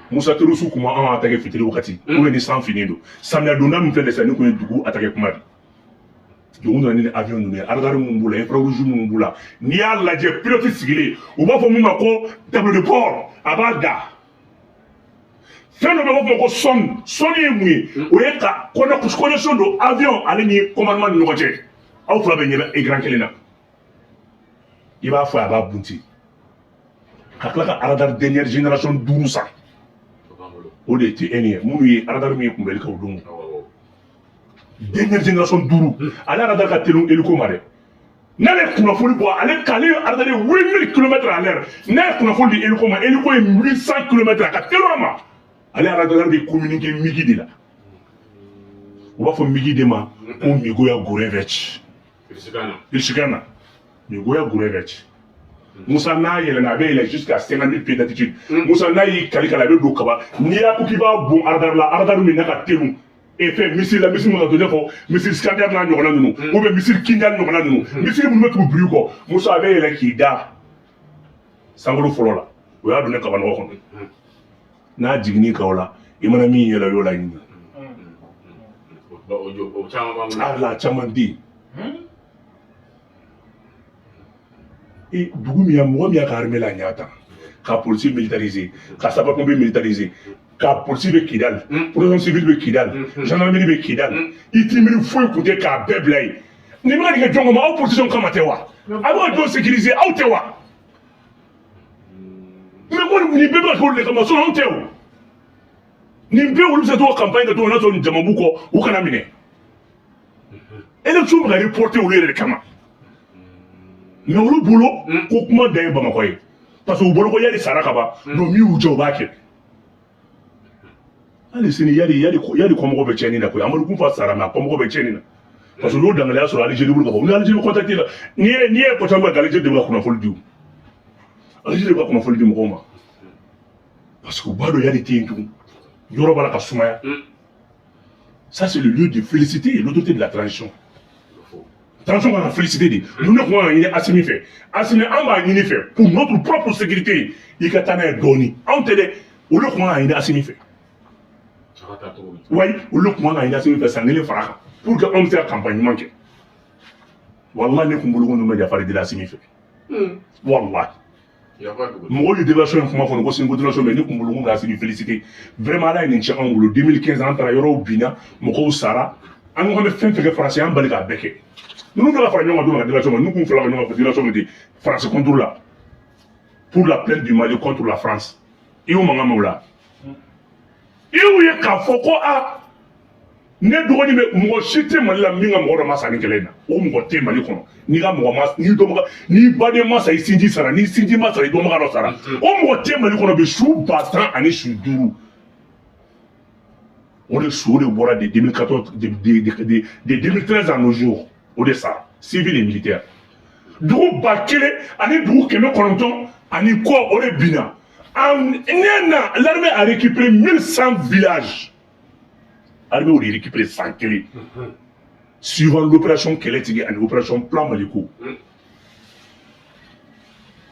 Musa, terroristes kun ma anw attaquer fitiri wagati ou bien ni san finnen don. Samiya donda min filɛ nin ye sisan, ni kun ye dugu attaquer kuma de. Donc u nana ni avion ninnu ye, radar minnu b'u la, infrarouge minnu b'u la. N'i y'a lajɛ, pilote sigilen, u b'a fɔ mun ma ko tableau de bord, a b'a da fɛn dɔ bɛ, b'a fɔ ko sonde. Sonde ye mun ye? O ye ka connexion don avion ale ni commandement ni ɲɔgɔn cɛ. Aw fila bɛ ɲɛ bɛ écran kelen na, i b'a fɔ a b'a bunti. Ka tila ka radar dernière génération duuru san. O de tɛ e ni ye minnu ye radar min ye kunbɛli kɛ o don, dernière génération duuru. Ale radar ka teli hélico ma dɛ. N'ale kunnafoni bɔ, ale k'ale radar ye 8000 km à l'heure. N'a ye kunnafoni di hélico ma, hélico ye 800 km, a ka teli a ma. Ale radar bɛ communiquer MiG de la. U b'a fɔ MiG de ma ko Migoya Gurevich. Irisikan na, Migoya Gurevich. Musa, n'a yɛlɛnna, a bɛ yɛlɛ jusqu'à 50 000 pieds d'altitude. Musa, n'a y'i kali kala, a bɛ don kaba. N'i y'a ko k'i b'a bon radar la, radar min n'a ka teli e fɛn missile la, missile min ka to i n'a fɔ missile Iskander n'a ɲɔgɔnna ninnu, ou bien missile Kinjal ɲɔgɔnna ninnu, missile minnu bɛ tugu biri kɔ. Musa, a bɛ yɛlɛ k'i da sankolo fɔlɔ la, o y'a don ne kabanɔgɔ kɔnɔ. N'a jiginn'i kan o la, i mana min yɛlɛ, o y'o laɲini. A la caman bɛ yen. E dugu min ya, mɔgɔ min y'a ka armée la ɲa tan, ka polisi militariser, ka sapeur-pompier militariser, ka polisi bɛ Kidal, protection civile bɛ Kidal, gendarmerie bɛ Kidal, i t'i miiri foyi kun tɛ k'a bɛɛ bila yen. Nin bɛ ka nin kɛ jɔn kama? Aw politiciens kama tɛ wa? A bɛ ka jɔn sécuriser? Aw tɛ wa? Mais ko nin bɛɛ bɛ ka kɛ olu de kama, sinon anw tɛ o. Nin bɛɛ, olu bɛ se ka to ka campagne kɛ cogo min n'a sɔrɔ nin jama b'u kɔ, u kana minɛ. Élection bɛ ka reporter olu yɛrɛ de kama. Mais olu bolo ko kuma dan ye Bamakɔ ye, parce que u bolo ko Iyad sara ka ban. Donc min y'u jɛ, u b'a kɛ. Hali sini, Iyad kɔmɔgɔw bɛ tiɲɛni na koyi. Amadu Kufa sara, mais a kɔmɔgɔw bɛ tiɲɛni na, parce que u y'o dangaliya sɔrɔ Algérie bolo ka fɔ u ni Algérie contacté la. N'i ye ko caman kɛ, Algérie de bɛ ka kunnafoni di. O Algérie de bɛ ka kunnafoni di mɔgɔw ma, parce que u b'a dɔn Iyad tɛ yen tugun, yɔrɔ b'a la ka sumaya. Ça, c'est le lieu de féliciter l'autorité de la transition. Transition kan ka féliciter de. Ninnu de kun kan ka ɲini Asimi fɛ. Asimi, an b'a ɲini fɛ, pour notre propre sécurité, i ka taa n'a ye dɔɔni. Anw tɛ dɛ, olu kun kan ka ɲini Asimi fɛ. Wayi, olu kun kan ka ɲini Asimi fɛ san kelen fara kan, pour que anw bɛ se ka campagne ɲuman kɛ. Walahi, ne kun bolo ko ninnu bɛ yafa de deli Asimi fɛ, walahi. Mɔgɔw ye déclaration in kuma fɔ ko sini ko déclaration bɛ ne kun bolo ko bɛ Asimi féliciter vraiment. Ala ye nin cɛ anw bolo. 2015, an taara, yɔrɔw binna, mɔgɔw sara. An ko an bɛ fɛn fɛn kɛ, Faransi y'an bali k'a bɛɛ kɛ. Ninnu bɛ ka fara ɲɔgɔn kan don ka déclaration kɛ. N'u kun fila ka ɲɔgɔn kan déclaration bɛ di Faransi contre la, pour la plainte du Mali contre la France. I y'o mankan mɛn o la, i y'u ye k'a fɔ ko a ne dɔgɔnin bɛ. Mɔgɔ si tɛ Mali la min ka mɔgɔ dɔ ma sa ni kɛlɛ in na. O mɔgɔ tɛ Mali kɔnɔ. N'i ka mɔgɔ ma, n'i dɔnbaga, n'i baden ma sa, i sinji sara. N'i sinji ma sara, i dɔnbaga dɔ sara. O mɔgɔ tɛ Mali kɔnɔ bi. Su 10 000 ani su duuru, o de su, o de bɔra de 2014, de 2013 à nos jours, o de sara, civil et militaire. Dugu 1900 ani kɔ, o de binna. En un an, l'armée a récupéré 1100 villages. Armée o de récupéré san kelen. Suivant l'opération Kɛlɛtigi ani opération Plan Maliko,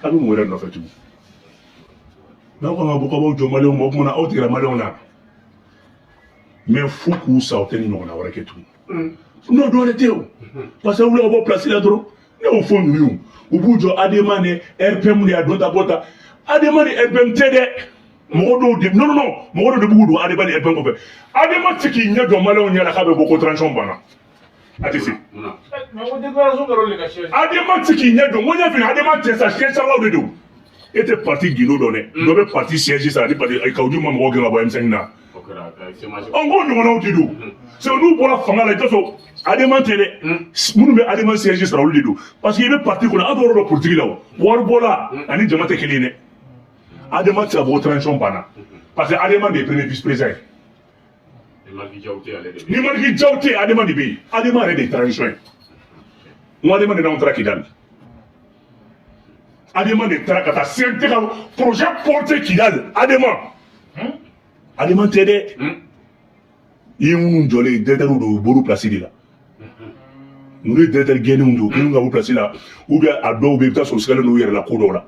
a bɛ mun wɛrɛ nɔfɛ tugun? N'aw kan ka bɔ k'aw jɔ maliyɛnw ma, o tuma na aw tigɛra maliyɛnw na. Mais fo k'u sa, o tɛ ni ɲɔgɔnna wɛrɛ kɛ tugun. N'o dɔwɛrɛ tɛ o, parce que wuli ka bɔ place la dɔrɔn, ne y'o fɔ ninnu ye, u b'u jɔ ADEMA ni RPM de y'a dɔn ta bɔ ta. ADEMA ni RPM tɛ dɛ, mɔgɔ dɔw de, non non non, mɔgɔ dɔw de b'u don ADEMA ni RPM kɔfɛ. ADEMA tɛ k'i ɲɛ jɔ maliyɛnw ɲɛ la k'a bɛ bɔ ko transition banna, a tɛ se. Mais o déclaration kɛra olu de ka siège. ADEMA tɛ k'i ɲɛ jɔ, n ko ɲɛ fili ADEMA tɛ sa, siège saralaw de don. E tɛ parti gindo dɔn dɛ, dɔ bɛ parti siège sara ni parti Kaou Djim ma mɔgɔw gɛn ka bɔ M5 na. O kɛra ka CMAS. Ɔ, n ko ɲɔgɔnnaw de don. C'est n'u bɔra fanga la, i t'a sɔrɔ ADEMA tɛ dɛ, minnu bɛ ADEMA siège sara, olu de don. Parce que i bɛ parti kɔnɔ, aw bɛ yɔrɔ dɔ politique la, o wari bɔla ani jama tɛ kelen ye dɛ. ADEMA tɛ se ka bɔ ko transition banna, parce que ADEMA de ye premier vice président ye. Ni Malick Diaw tɛ, ale de bɛ. Ni Malick Diaw tɛ yen, ADEMA de bɛ yen. ADEMA yɛrɛ de ye transition ye. N ko ADEMA de n'anw taara Kidali, ADEMA de taara ka taa CNT ka projet porté Kidali. ADEMA tɛ dɛ. I ye minnu jɔlen ye, directeur don, u bɔr'u place de la. Ninnu ye directeur gɛnnenw de ye, u kɛlen ka b'u place la, ou bien a dɔw bɛ yen, i bɛ taa sɔrɔ u sigalen don u yɛrɛ la ko dɔw la.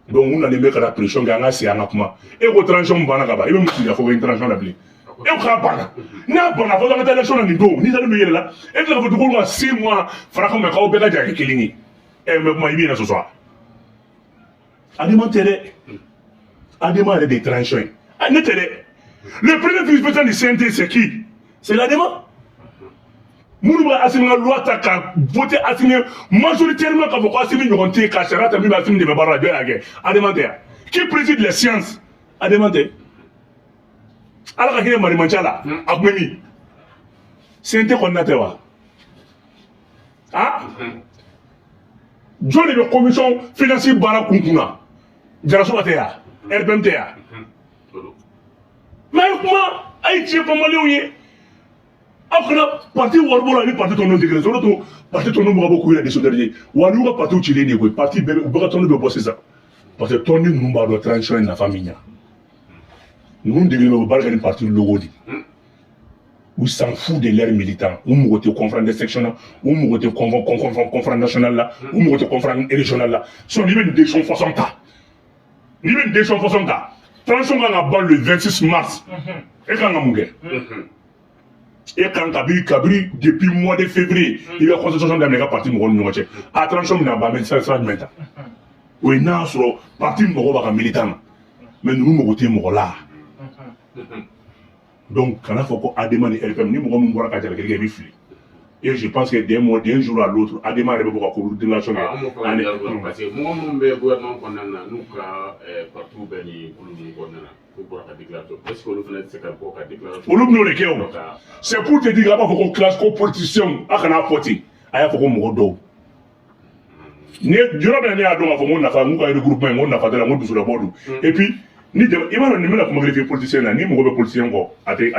Donc u nalen bɛ ka na pression kɛ, an ka segin an ka kuma. E ko transition banna ka ban, i bɛ mun sigi ka fɔ ko transition la bilen? E ko k'a banna, n'a banna, fɔ an ka taa élection na nin don. N'i dalen don i yɛrɛ la, e tila ka fɔ ko ka 6 mois fara kan, mɛ k'aw bɛɛ ka jɛ ka kɛ kelen ye. Ɛ, mɛ kuma i b'i yɛrɛ sɔsɔ wa? ADEMA tɛ dɛ, ADEMA yɛrɛ de ye transition ye. Ah, ne tɛ dɛ. Le premier vice-président du CNT, c'est qui? C'est l'ADEMA. Minnu bɛ Assimi ka loi ta ka voter Assimi majoritairement, k'a fɔ ko Assimi ɲɔgɔn tɛ yen, ka sariya ta min bɛ Assimi dɛmɛ baara la, jɔn y'a kɛ? ADEMA tɛ yan? Qui préside les séances? ADEMA tɛ? Ala ka hinɛ Marimanca la, a tun bɛ min CNT kɔnɔna tɛ wa? Ah, jɔn de bɛ commission finance baara kun kunna? Jarasoba tɛ yan? RPM tɛ yan? O don. Mais a ye kuma, a ye tiɲɛ fɔ maliyɛnw ye. Aw kana parti waribɔ la ni parti tɔnɔ tɛ kelen ye. O de to parti tɔnɔ bɛ ka bɔ k'u yɛrɛ désolidariser wa. N'u ka partiw cilen de ye koyi, parti bɛɛ bɛ, u bɛɛ ka tɔnɔ bɛ bɔ sisan, parce que tɔnden ninnu b'a dɔn transition ye nafa min ɲa. Ninnu degelen bɛ, u bɛ baara kɛ ni parti logo de ye. U s'en fout de leurs militants. U mago tɛ conférence de section na, u mago tɛ conférence nationale la, u mago tɛ conférence régionale la. Sinon n'i bɛ nin décision façon ta, n'i bɛ nin décision façon ta, transition kan ka ban le 26 mars, e kan ka mun kɛ? E kan kabiri depuis mois de février, i bɛ consultation daminɛ i ka parti mɔgɔw ni ɲɔgɔn cɛ. A transition bɛna ban, an bɛ sira jumɛn ta? O ye n'a sɔrɔ parti mɔgɔ b'a ka militant na, mais ninnu mago tɛ mɔgɔ la. Donc kana fɔ ko ADEMA ni RPM, ni mɔgɔ min bɔra ka jalakili kɛ, i bɛ fili. Et je pense que d'un mois, d'un jour à l'autre, ADEMA yɛrɛ bɛ bɔ ka ko déclaration An b'o kɛ. fɔ ka diyagoya, parce que mɔgɔ minnu bɛ gouvernement kɔnɔna na, n'u ka parti bɛ nin kulu ninnu kɔnɔna na, k'u bɔra ka déclaration, est ce que olu fana tɛ se ka bɔ ka déclaration? Olu bɛn'o de kɛ o. Ka C'est pour te dire, a b'a fɔ ko classe, ko politicien, a kana fɔ ten. A y'a fɔ ko mɔgɔ dɔw ne yɔrɔ min na, ne y'a dɔn k'a fɔ n ko nafa, n ko ka regroupement, n ko nafa tɛ la, n ko dusulabɔ don. Et puis ni jama, i b'a dɔn nin bɛna kuma kelen f'i ye politicien na. Ni mɔgɔ bɛ politicien kɔ, a tɛ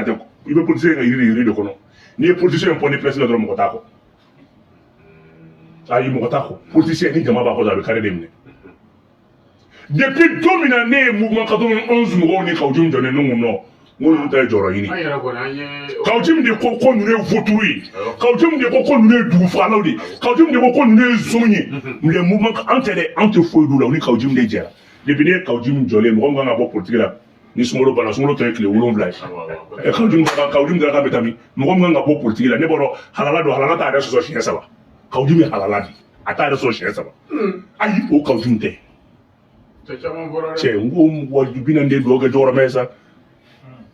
i bɛ politicien ka yiri de kɔnɔ. N'i ye politicien ye point de presse la dɔrɔn, mɔgɔ t'a kɔ. Ayi, mɔgɔ t'a kɔ. Politicien, ni jama b'a kɔ dɔrɔn, a bɛ carré de minɛ. Depuis don min na ne ye mouvement 91 mɔgɔw ni Kaou Djim jɔlen, ne ko non, n ko ninnu ta ye jɔyɔrɔ ɲini. An yɛrɛ kɔni, an ye Kaou Djim de ko ko ninnu ye vautour ye, Kaou Djim de ko ko ninnu ye dugufagalaw de ye, Kaou Djim de ko ko ninnu ye zon ye. Les mouvements, an tɛ dɛ, an tɛ foyi d'u la, u ni Kaou Djim de jɛra. Depuis ne ye Kaou Djim jɔlen, mɔgɔ min kan ka bɔ politique la ni sunkalo banna, sunkalo tɔ ye tile 7 ye. Ɛ, Kaou Djim, Kaou Djim daraka bɛ taa min? Mɔgɔ min kan ka bɔ politique la, ne b'a dɔn halala don, halala t'a yɛrɛ sɔsɔ siɲɛ saba. Kaou Djim ye halala de, a t'a yɛrɛ sɔsɔ siɲɛ saba. Ayi, o Kaou Djim tɛ. Cɛ caman bɔra dɛ. Cɛ, n ko mɔgɔ 40 de dugawu kɛ jɔyɔrɔmɛ ye sa,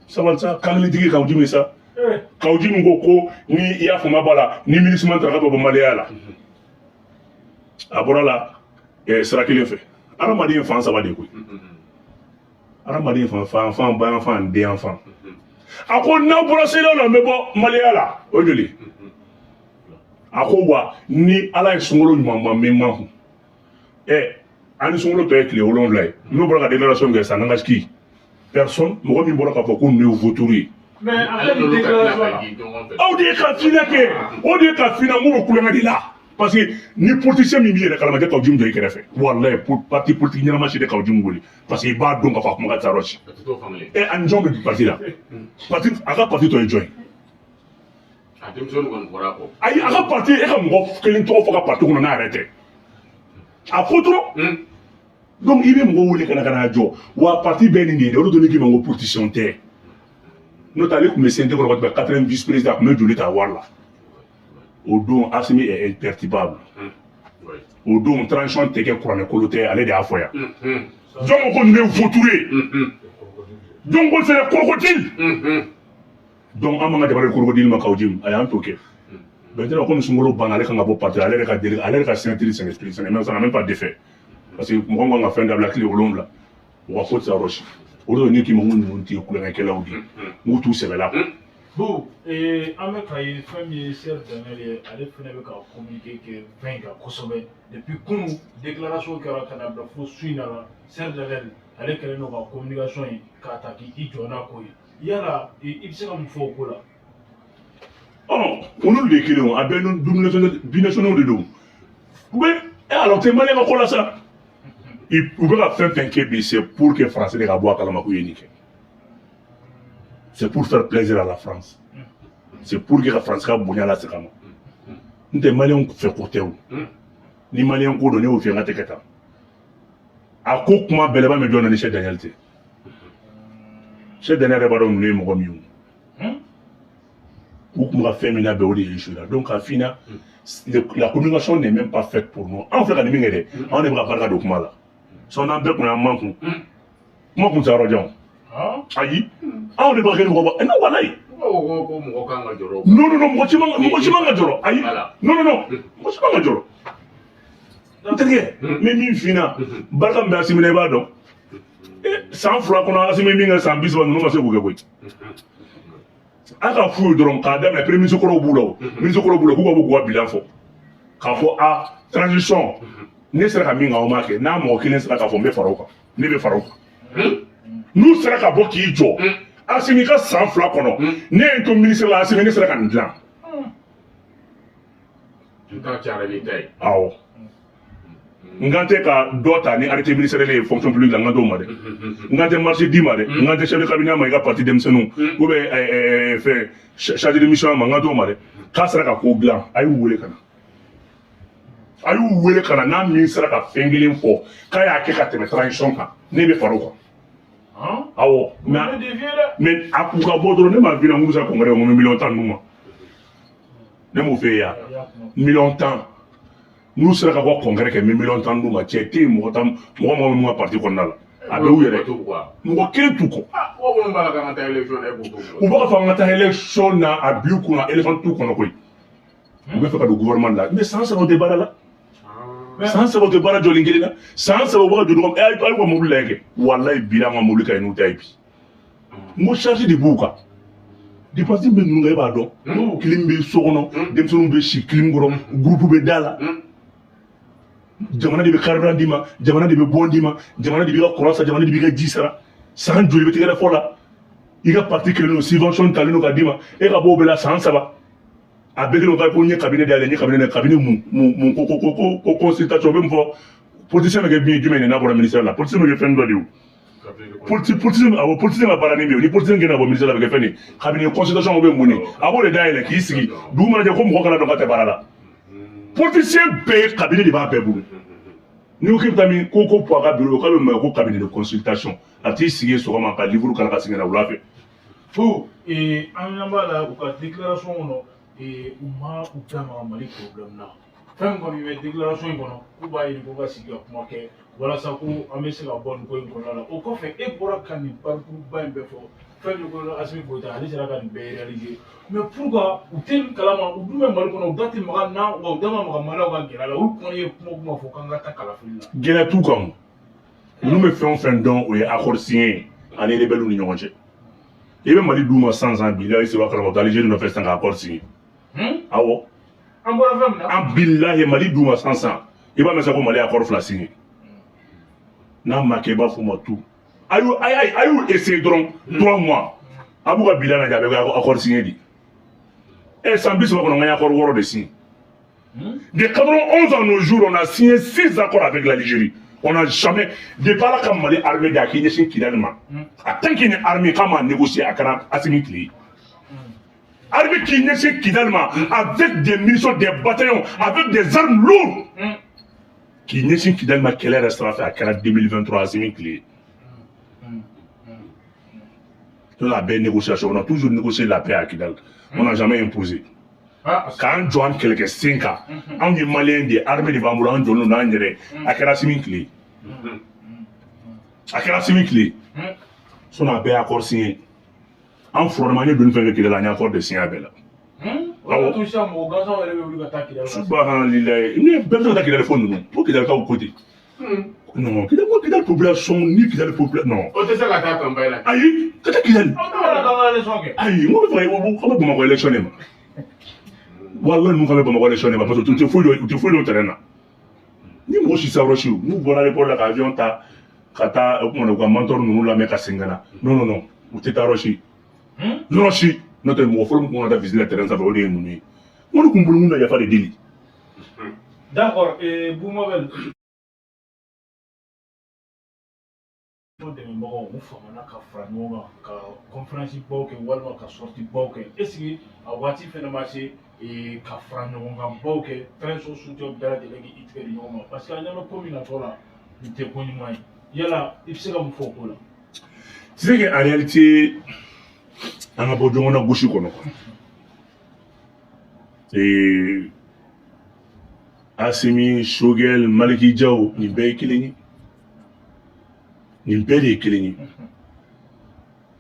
sabali sa, kankelentigi Kaou Djim ye sa. Kaou Djim ko ko ni i y'a faamuya b'a la, ni MINUSMA taara k'a bɛ bɔ maliyaya la, a bɔra la sira kelen fɛ. Hadamaden ye fan saba de ye koyi. Hadamaden fan fan fan, bayan fan, den fan. A ko n'aw bɔra CEDEAO la, n bɛ bɔ maliyaya la. O ye joli? A ko wa ni Ala ye sunkalo ɲuman ban min ma kun, ɛ, an ni sunkalo tɔ ye tile 7 ye, n'o bɔra ka déclaration kɛ sisan, n'an ka sigi personne, mɔgɔ min bɔra k'a fɔ ko ninnu ye vautour ye. Mais a Ale ka nin n'olu ka tila déclaration ka la di ɲɔgɔn fɛ. Aw de ye ka fina kɛ, o de ye ka fina. N k'u bɛ kulonkɛ de la, parce que ni politicien min b'i yɛrɛ kalama, tɛ Kaou Djim jɔ i kɛrɛfɛ. Walayi, parti politique ɲɛnama si tɛ Kaou Djim wele, parce que i b'a dɔn k'a fɔ a kuma ka ca yɔrɔ si. A tɛ t'o fan kelen. Ɛ, ani jɔn bɛ parti la? Parti, a ka parti tɔ ye jɔn ye? A denmisɛnnin kɔni bɔra a kɔ. Ayi, a ka parti, e ka mɔgɔ kelen tɔgɔ fɔ ka parti kɔnɔ n'a yɛrɛ tɛ, a fɔ dɔrɔn. Donc i bɛ mɔgɔw wele ka na ka n'a jɔ wa parti bɛɛ nin de ye dɛ. O de don ne k'i ma ko politicien tɛ. N'o tɛ, ale tun bɛ CNT kɔnɔ waati bɛɛ, quatrième vice président, a tun bɛ joli ta wari la. O don Assimi est imperturbable. O don transition tɛ kɛ kuranɛkolo tɛ, ale de y'a fɔ yan. Jɔn ko ninnu ye vautour ye, jɔn ko c'est des crocodiles. Donc an b'an ka jamana di crocodile ma k'aw jimi. A y'an t'o kɛ. Maintenant, komi sunkalo banna, ale kan ka bɔ parti la, ale yɛrɛ ka deli, ale yɛrɛ ka signature, ce n'est même, ça n'a même pas d'effet, parce que mɔgɔ min kan ka fɛn dabila tile 7, u ka ko tɛ se yɔrɔ si. O de ne k'i ma ko ninnu tɛ kulonkɛkɛlaw de ye, n k'u t'u sɛbɛ la. Bon, an bɛ ka ye fɛn min ye Serge Daniel ye, ale fɛnɛ bɛ ka communiquer kɛ fɛn kan kosɛbɛ depuis kunun. Déclaration kɛra ka na bila fo su in na la. Serge Daniel, ale kɛlen don ka communication ye k'a ta k'i jɔ n'a ko ye. Yala i bɛ se ka mun fɔ o ko la? Ɔ, olu de ye kelen o, a bɛɛ ni binationaux de don. U bɛ alors tɛ malien ka ko la sa. U bɛ ka fɛn fɛn kɛ bi, c'est pour que français de ka bɔ a kalama k'u ye nin kɛ. C'est pour faire plaisir à la France, c'est pour que ka France ka bonya lase ka ma. N tɛ malien fɛ ko tɛ o. Ni malien ko don, ne y'o f'i ye, n ka tɛ kɛ tan. A ko kuma bɛlɛba min jɔn na ni Cheikh Daniel tɛ, Cheikh Daniel yɛrɛ b'a dɔn ninnu ye mɔgɔ min ye o. U tun bɛ ka fɛn min labɛn, o de ye échoué la. Donc k'a f'i ɲɛna, la communication n'est même pas faite pour nous. Anw filɛ ka nin min kɛ dɛ, anw de bɛ ka barika don kuma la. Sɔn n'an bɛɛ kun y'an man kun, kuma kun tɛ yɔrɔ jan o. Ayi, anw de bɛ ka kɛ ni mɔgɔ ba non, walayi. Ko mɔgɔ kan ka jɔrɔ. Non, non, non, mɔgɔ ci man ka jɔrɔ, ayi. Non, non, non, mɔgɔ ci man ka jɔrɔ. N terikɛ, n bɛ min f'i ɲɛna, barika min bɛ Assimi na, i b'a dɔn. San 2 kɔnɔ, Assimi min kɛ san 30, ninnu ma se k'o kɛ koyi. A ka f'u ye dɔrɔn k'a daminɛ premier ministre kɔrɔw b'u la, o ministre kɔrɔw b'u la, k'u ka bɔ k'u ka bilan fɔ, k'a fɔ a transition ne sera ka min kɛ, aw m'a kɛ. N'a mɔgɔ kelen sera k'a fɔ n bɛ fara o kan, ne bɛ fara o kan. N'u sera ka bɔ k'i jɔ, Assimi ka san 2 kɔnɔ, ne ye n to ministre la, Assimi, ne sera ka nin dilan. N ta cayara n'i ta ye. Awɔ, n kan tɛ ka dɔ ta ni arrêté ministériel ye fonction publique la, n kan t'o ma dɛ. N kan tɛ marché d'i ma dɛ. N kan tɛ chef de cabinet ma, i ka parti denmisɛnninw ou bien fɛn chargé de mission ma, n kan t'o ma dɛ. K'a sera ka ko dilan, a y'u wele ka na, a y'u wele ka na. N'a min sera ka fɛn kelen fɔ k'a y'a kɛ ka tɛmɛ transition kan, ne bɛ fara o kan. Awɔ, mais a k'u ka bɔ dɔrɔn. Ne m'a f'i ɲɛna n k'u bɛ se ka congrès kɛ, n ko miliyɔn 10 d'u ma. Ne m'o f'e ye yan, miliyɔn 10. N'u sera ka bɔ congrès kɛ, n bɛ miliyɔn 10 d'u ma. Cɛ tɛ yen, mɔgɔ tan, mɔgɔ mɔgɔ min ka parti kɔnɔna la, a bɛ u yɛrɛ mɔgɔ kelen t'u kɔ. Mɔgɔ minnu b'a la k'an ka taa élection na, e b'o t'u U b'a fɔ an ka taa élection na, a bil'u kunna élection t'u kɔnɔ koyi. U bɛ fɛ ka don gouvernement la, mais san 3 u tɛ baara la, san 3 u tɛ baara jɔlen kelen na, san 3 u bɛ ka jɔ ɲɔgɔn. A y'u ka mobili lajɛ kɛ, walayi bi an ka mobili ka ɲi n'u ta ye bi. N ko charge de b'u kan, dépense bɛ ninnu kan, e b'a dɔn. Clim bɛ so kɔnɔ, denmisɛnninw bɛ si clim kɔrɔ, groupe bɛ da la. Jamana de bɛ carburant d'i ma, jamana de bɛ bɔn d'i ma, jamana de b'i ka courant san, jamana de b'i ka ji sara. San joli bɛ tigɛrɛ fɔ la? I ka parti kelen don, subvention talen don ka d'i ma, e ka bɔ o bɛɛ la san 3. A bɛɛ kelen ko n ye cabinet dayɛlɛ, n ye cabinet dayɛlɛ. Cabinet mun mun mun? Ko consultation o bɛ mun fɔ? Politicien bɛ kɛ min ye jumɛn ye n'a bɔra ministère la? Politicien bɛ kɛ fɛn dɔ de ye o. Politicien, awɔ, politicien ka baara ni min ye, ni politicien gɛnna ka bɔ ministère la, a bɛ kɛ fɛn de ye, cabinet consultation bɛ mun de? A b'o de dayɛlɛ k'i sigi, dugu mana jɛ ko mɔgɔ kana dɔn k'a tɛ baara la. Politicien bɛɛ ye cabinet de b'a bɛɛ bolo. N'i ko k'i bɛ taa min ko a ka bureau k'a bɛ mun ko cabinet de consultation, a t'i sigi yen sɔgɔma ka livre kalan ka segin ka na wula fɛ. Fo an ɲɛ b'a la u ka déclaration kɔnɔ, u ma u da maga Mali problème na. Fɛn min kɔni bɛ déclaration in kɔnɔ, k'u b'a ɲini ko ka sigi ka kuma kɛ walasa ko an bɛ se ka bɔ nin ko in kɔnɔna la. O kɔfɛ, e bɔra ka nin parcours ba in bɛɛ fɔ, fɛn min ko Assimi Goïta, ale sera ka nin bɛɛ réaliser, mais pourquoi u tɛ nin kalama? U dun bɛ Mali kɔnɔ, u da tɛ maga na wa, u da ma maga Maliyɛnw ka gɛlɛya la. Olu kɔni ye kuma o kuma fɔ k'an ka taa kalafili la. Gɛlɛya t'u kan o. Ninnu bɛ fɛn o fɛn dɔn, o ye accord signé ani rebelle ni ɲɔgɔn cɛ. I bɛ Mali d'u ma san san bi la, i seba kalama, u taa Algérie nɔfɛ sisan ka accord signé. Awɔ. An bɔra fɛn min na. An bilahi, Mali d'u ma san san, i b'a mɛn sa ko Mali accord fila signé. N'a ma kɛ, i b'a fɔ ma tu a y'u essayer dɔrɔn 3 mois, a b'u ka bilan lajɛ, a bɛ kɛ accord signé di. Ɛ, san 30 kɔnɔ, n ka accord wɔɔrɔ de signé. De 91 à nos jours, on a signé 6 accords avec l'Algérie. On n'a jamais, depuis ala ka Mali armée de a k'i ɲɛsin Kidali ma, a tant qu'il ni armée k'a ma négocier, a kɛra Assimi tile ye. Armée k'i ɲɛsin Kidali ma avec des munitions, des bataillons, avec des armes lourdes, k'i ɲɛsin Kidali ma kɛlɛ yɛrɛ sira fɛ, a kɛra 2023, Assimi tile. Donc la belle négociation, on a toujours négocié la paix à Kidal, on n'a jamais imposé. K'an jɔ an kɛlɛkɛ sen kan, anw ye maliyɛn de ye, armée de b'an bolo, an jɔlen don n'an yɛrɛ. A kɛra Assimi tile, a kɛra Assimi tile. Sinon a bɛɛ ye accord signé. An furadama, an ye doni fɛn fɛn Kidali, an ye accord de signé a bɛɛ la. O to sisan, mɔgɔ gansanw yɛrɛ bɛ wuli ka taa Kidali. Subahanallahi, ni bɛɛ bɛ se ka taa Kidali fo ninnu, fo Kidalikaw ko ten. Non, Kidali, ko Kidali population ni Kidali population, non. O tɛ se ka taa campagne la. Ayi, ka taa Kidali. Aw tɛ ka taa élection kɛ. Ayi, n ko bɛ fɛ ka bɛ Bamakɔ élection de ma. Walahi, ninnu ka bɛ Bamakɔ élection de ma, parce que u tɛ foyi dɔn, u tɛ foyi dɔn terrain na. Ni mɔgɔ si s'approche, n'u bɔra aéroport la ka avion ta ka taa o kumana u ka mentor ninnu lamɛn ka segin ka na. Non, non, non, u tɛ taa yɔrɔ si. Yɔrɔ si. N'o tɛ, mɔgɔ fɔlɔ min kun ka taa visite la terrain sanfɛ, o de ye ninnu ye. N ko ne kun bolo mun na yafa de deli. D'accord, Boumabel. Dɛmɛbagaw u famana ka fara ɲɔgɔn kan ka conférence baw kɛ walima ka sortie baw kɛ. Est ce que a waati fɛnɛ ma se ka fara ɲɔgɔn kan baw kɛ, transition soutien bɛɛ lajɛlen k'i tigɛ di ɲɔgɔn ma? Parce que an ɲɛ bɛ ko min natɔ la, nin tɛ ko ɲuman ye. Yala i bɛ se ka mun fɔ o ko la? Tu sais qu'en réalité, an ka bɔ ɲɔgɔn na gosi kɔnɔ quoi. Et Assimi, Choguel, Maliki Diaw, nin bɛɛ ye kelen ye. Nin bɛɛ de ye kelen ye.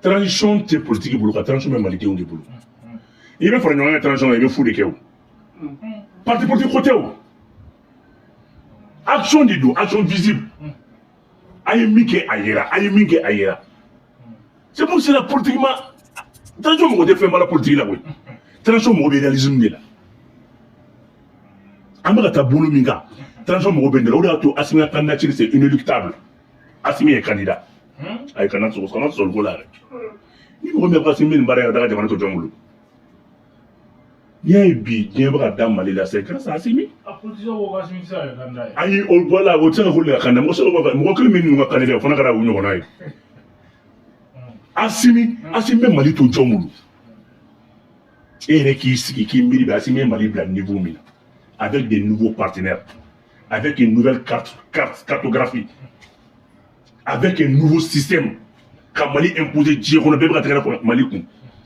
Transition tɛ politique bolo ka transition bɛ malidenw de bolo. I bɛ fara ɲɔgɔn kan transition kan, i bɛ fu de kɛ o. Parti politique ko tɛ o. Action de don, action visible. A ye min kɛ, a yera, a ye min kɛ, a yera. C'est pour cela, politiquement, transition mɔgɔ tɛ fɛn ba la politique la koyi. Transition mɔgɔ bɛ réalisme de la. An bɛ ka taa bolo min kan, transition mɔgɔ bɛ nin de la. O de y'a to Assimi ka candidature, c'est inéluctable. Assimi est candidat. Ayi, kana sɔgɔ, kana sɔgɔli ko la yɛrɛ. Ni mɔgɔ min bɛ Assimi bɛ nin baara in ka taga jamana to jɔn bolo? N'i y'a ye bi diɲɛ bɛ ka da Mali la, c'est grâce à Assimi. A politicien ko k'Assimi tɛ se ka kɛ candidat ye. Ayi, o voilà, o tɛ se ka k'olu de ka candidat. Mɔgɔ se ka mɔgɔ kelen min ninnu ka candidat, o fana kɛra u ɲɔgɔnna ye. Assimi, Assimi bɛ Mali to jɔn bolo? E yɛrɛ k'i sigi k'i miiri bi, Assimi ye Mali bila niveau min na, avec des nouveaux partenaires, avec une nouvelle carte cartographie, avec un nouveau système, ka Mali imposer diɲɛ kɔnɔ, bɛɛ bɛ ka tɛgɛrɛ fɔ Mali kun.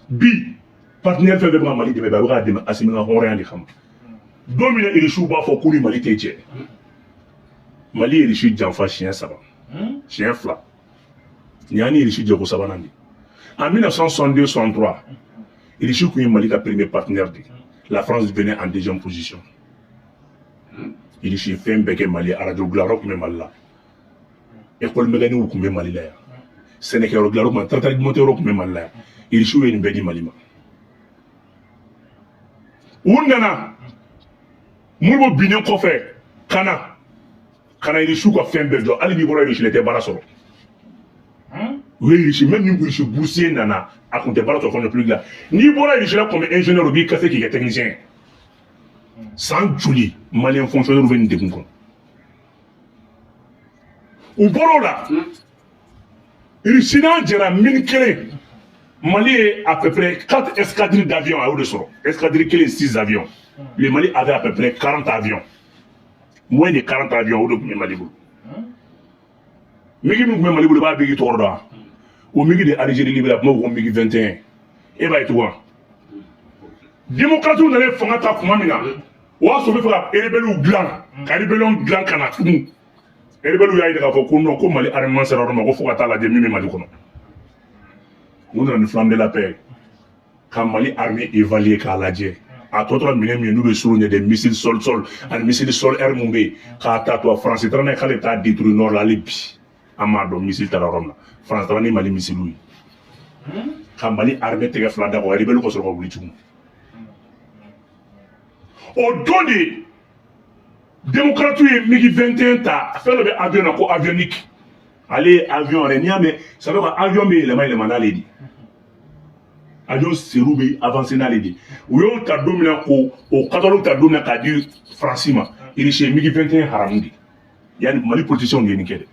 Bi partenaire fɛn fɛn bɛ ka Mali dɛmɛ bi, a bɛ k'a dɛmɛ Assimi ka hɔrɔnya de kama. Don min na Irisiw b'a fɔ k'u ni Mali tɛ jɛ, Mali ye Irisi janfa siɲɛ saba, siɲɛ fila. Nin y'an ni Irisi jɛko sabanan de. En 1962-63, Irisi kun ye Mali ka premier partenaire de. La France venait en deuxième position. Irisi ye fɛn bɛɛ kɛ Mali ye. Arajo dilanyɔrɔ tun bɛ Mali la, école mécanique tun bɛ Mali la yan, sɛnɛkɛyɔrɔ dilanyɔrɔ tun bɛ, tracteur monteur tun bɛ Mali la yan. Irisiw ye nin bɛɛ di Mali ma. U nana Modibo binnen kɔfɛ ka na Irisiw ka fɛn bɛɛ jɔ. Hali n'i bɔra Irisi la, i tɛ baara sɔrɔ. U ye Irisi, même ni Irisi boursier nana, a kun tɛ baara sɔrɔ fonction publique la. N'i bɔra Irisi la comme ingénieur, u b'i kase k'i kɛ technicien ye. San joli malien fonctionnaire bɛ nin degun kɔnɔ? U bɔr'o la, Irisi n'an jɛra mine kelen, Mali ye à peu près 4 escadrilles d'avions a y'o de sɔrɔ. Escadrille kelen, 6 avions. Le Mali avait à peu près 40 avions, moins de 40 avions, o de tun bɛ Mali bolo. MiG min tun bɛ Mali bolo, i b'a MiG tɔgɔ dɔn wa? O MiG de Algérie libéré, a tun b'a fɔ ko MiG 21. E b'a ye tugun wa? Démocrates nana fanga ta tuma min na, o y'a sɔrɔ u bɛ fɛ ka rebelles dilan, ka rébellion dilan ka na tugun. Rebelles y'a jira k'a fɔ ko non, ko Mali armement sera yɔrɔ ma, ko fo ka taa lajɛ min bɛ Mali kɔnɔ. U nana ni flamme de la paix ka Mali armée évaluer k'a lajɛ. A tɔ tora minɛn min ye, n'u bɛ surun ɲɛ, des missiles sol sol ani missile sol air mun bɛ yen k'a ta to France taara n'a ye, k'ale bɛ taa détruire nord la. Hali bi an m'a dɔn missile taara yɔrɔ min na. France taara ni Mali missile ye ka Mali armée tɛgɛ fila da kɔ, rebelle ka sɔrɔ ka wuli tugun. O don de démocrate ye MiG 21 ta. Fɛn dɔ bɛ avion na ko avionique. Ale ye avion yɛrɛ, n'i y'a mɛn, ça veut dire avion bɛ yɛlɛma yɛlɛma n'ale de, avion seru bɛ avancer n'ale de. U y'o ta don min na, k'o o catalogue ta don min na k'a di Faransi ma, Irisi ye MiG 21 haramu de. Yanni Mali politiciens de ye nin kɛ dɛ.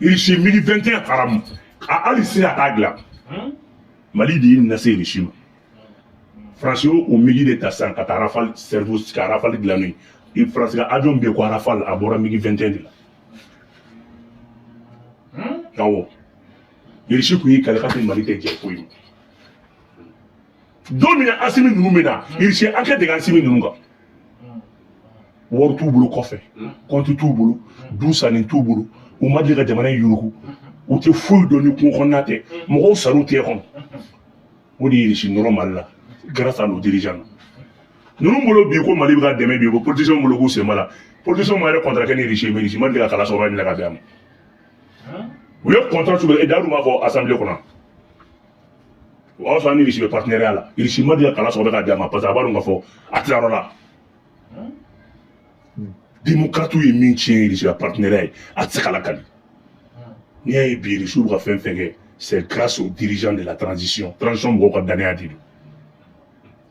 Irisi ye MiG 21 haramu, a hali sini a t'a dilan. Mali de y'i lase Russie ma. Faransi y'o o MiG de ta sisan ka taa Rafale cerveau, ka Rafale dilan n'o ye. Faransi ka avion bɛ yen ko Rafale, a bɔra MiG 21 de la. Awɔ, Russie kun y'i kale k'a tɛ Mali tɛ jɛ foyi ma. Don min na Asimi ninnu bɛ na, Russie enquête de kɛ Asimi ninnu kan. Wari t'u bolo kɔfɛ, compte t'u bolo, du sanni t'u bolo, u ma deli ka jamana in yuruku, u tɛ foyi dɔn ni kungo kɔnɔna tɛ, mɔgɔw sar'u tɛgɛ kɔnɔ. O de ye Russie nɔrɔ Mali la grâce à nos dirigeants. Ninnu bolo bi ko Mali bɛ ka dɛmɛ bi, ko politiciens bolo k'u sen b'a la. Politiciens ma yɛrɛ contrat kɛ ni Russie ye, mais Russie ma deli ka kala sɔrɔ ɲini ka bɛn a ma. U ye contrat cogo e Dayiru b'a fɔ assemblée kɔnɔ, o y'a sɔrɔ an ni Russie bɛ partenariat la. Russie ma deli ka kala sɔrɔ ka di a ma, parce que a b'a dɔn k'a fɔ a tilayɔrɔ la. Démocrate ye min tiɲɛ Russie ka partenariat ye, a tɛ se ka lakali. N'i y'a ye bi Russie bɛ ka fɛn fɛn kɛ, c'est grâce aux dirigeants de la transition. Transition mɔgɔw ka danaya de don.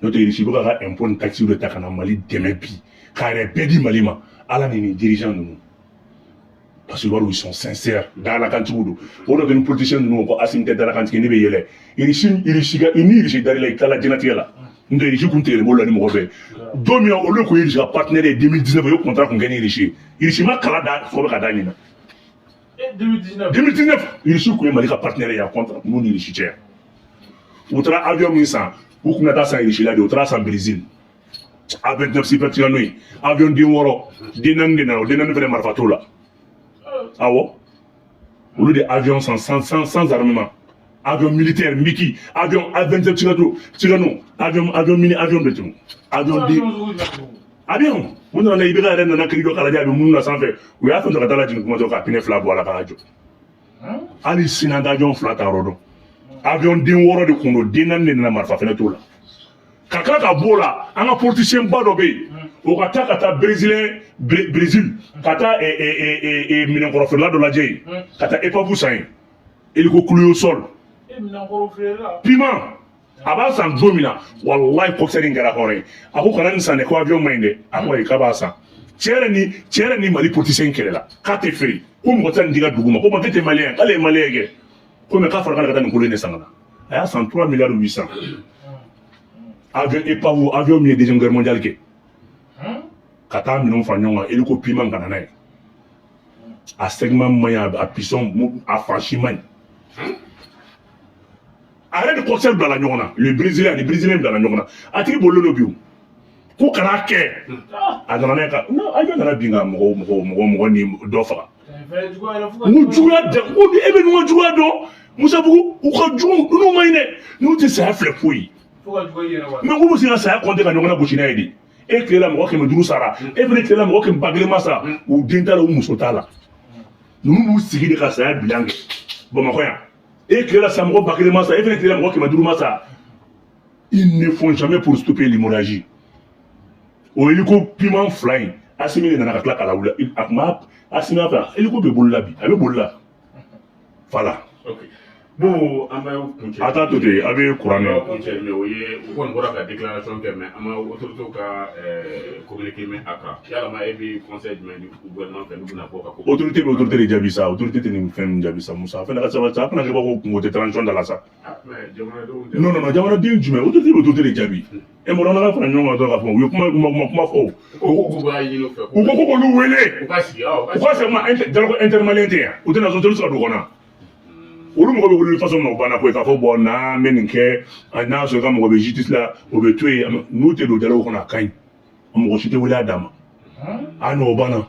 N'o tɛ, Russie bɛ ka impôt ni taxe de ta ka na Mali dɛmɛ bi, k'a yɛrɛ bɛɛ di Mali ma, Ala ni nin dirigeants ninnu, parce que ils sont sincères, dalakantigiw don. O de ni politicien ninnu ko Asimi tɛ dalakantigi, ne bɛ yɛlɛ. Russie, Russie ka ni Russie dar'i la, i tilala diɲɛlatigɛ la. N'o tɛ, Russie kun tigɛlen b'o la ni mɔgɔ bɛɛ. Don min na olu kun ye Russie ka partenaire ye, 2019, u ye contrat kun kɛ ni Russie ye. Russie ma kala da sɔrɔ bɛ ka da ɲina. 2019. 2019, Russie kun ye Mali ka partenaire ye, a contrat kun b'u ni Russie cɛ. U taara avion min san, u kun ka taa san Russie la de, u taara san Brésil. A29 Super Tucano ye avion den wɔɔrɔ, den naani de nana, o den naani fɛnɛ marifa t'o la. Awɔ, olu de avion san sans armement, avion militaire MiG, avion A29 Tucano, Tucano avion, avion mini avion de tun avion den avion. U nana, i bɛ ka yɛrɛ nana kiri dɔ k'a lajɛ, a bɛ minnu na sanfɛ, u y'a fɛn dɔ ka taa lajigin kuma dɔ ka pneu fila bɔ a la k'a jɔ. Hali sini an tɛ avion fila ta yɔrɔ dɔn. Avion den wɔɔrɔ de kun don, den naani de nana, marifa fɛnɛ t'o la. Ka tila ka b'o la, an ka politicien ba dɔ bɛ yen, o ka taa ka taa Brésilien, Brésil, ka taa minɛnkɔrɔ feerela dɔ lajɛ yen, ka taa épave san yen, hélico cloué sol Puma. A b'a san don min na, walayi, coxeur in kɛra hɔrɔn ye. A ko kana nin san dɛ, ko avion man ɲi dɛ. A ko ayi, k'a b'a san. Cɛ yɛrɛ ni cɛ yɛrɛ ni Mali politicien kɛlɛla k'a tɛ feere, ko mɔgɔ tɛ nin di ka dugu ma, ko ma k'e tɛ malien ye, k'ale ye malien kɛ ko mais k'a fɔra k'ale ka taa nin kolo in de san ka na. A y'a san 3 milliards 800, avion épave, avion min ye deuxième guerre mondiale kɛ. Ka taa minɛnw fara ɲɔgɔn kan, hélico Puma, ka na n'a ye. A segment man ɲi, a piston, a fan si man ɲi. A yɛrɛ ni coxeur bilala ɲɔgɔn na, le brésilien ni brésilien bilala ɲɔgɔn na. A tigi bolilen don bi, o ko kana kɛ. A nana n'a ye ka non, avion nana bin ka mɔgɔ mɔgɔ mɔgɔ mɔgɔ ni dɔ faga. N ko juguya dɛ, n ko e bɛ ɲɔgɔn juguya dɔn Musabugu, u ka jugu, ninnu ma ɲi dɛ, ninnu tɛ saya filɛ foyi. Mais ko bɛ se ka saya kɔnte ka ɲɔgɔn na gosi n'a ye de. E tile la mɔgɔ 500 sara, e fana tile la mɔgɔ 100 000 ma sara, u den t'a la, u muso t'a la. Ninnu b'u sigi de ka saya bilan kɛ Bamakɔ yan. E tile la sa mɔgɔ 1000 ma sa, e fana tile la mɔgɔ 500 ma sa. Ils ne font jamais pour stopper l'hémorragie. O hélico Puma fila in, Asimi de nana ka tila k'a lawuli. A tun b'a Asimi fɛ, hélico bɛ bolo la bi, a bɛ boli la, voilà. Ok, bon, an bɛ kuncɛ. A t'a to ten, a bɛ kuran An bɛ kuncɛ, mais o ye u kɔni bɔra ka déclaration kɛ, mais an ma autorité ka communiqué mɛn a kan. Yalama e bɛ conseil jumɛn di gouvernement fɛ n'u bɛna bɔ ka ko? Autorité bɛ autorité de jaabi sa. Autorité tɛ nin fɛn min jaabi sa, Musa, a fana ka sabali sa. A fana kɛ b'a fɔ ko kungo tɛ transition da la sa. Ah, mais jamanadenw tɛ. Non, non, non, jamanaden jumɛn? Autorité bɛ autorité de jaabi. E mɔgɔ n'an ka fara ɲɔgɔn kan dɔrɔn k'a fɔ u ye kuma kuma kuma kuma fɔ. U ko k'u b'a ɲini u fɛ. U ko ko k'olu wele. U ka sigi, awɔ. U ka segin ma dialogue intermalien tɛ yan, u tɛna sɔn, tɛ se ka don o kɔnɔ. Olu mɔgɔ bɛ wele façon min na, o banna koyi. K'a fɔ bon, n'an bɛ nin kɛ, n'a sɔrɔ i ka mɔgɔ bɛ justice la, o bɛ to yen. N'u tɛ don dialogue kɔnɔ, a ka ɲi, mɔgɔ si tɛ wele a dan ma. Ah non, o banna,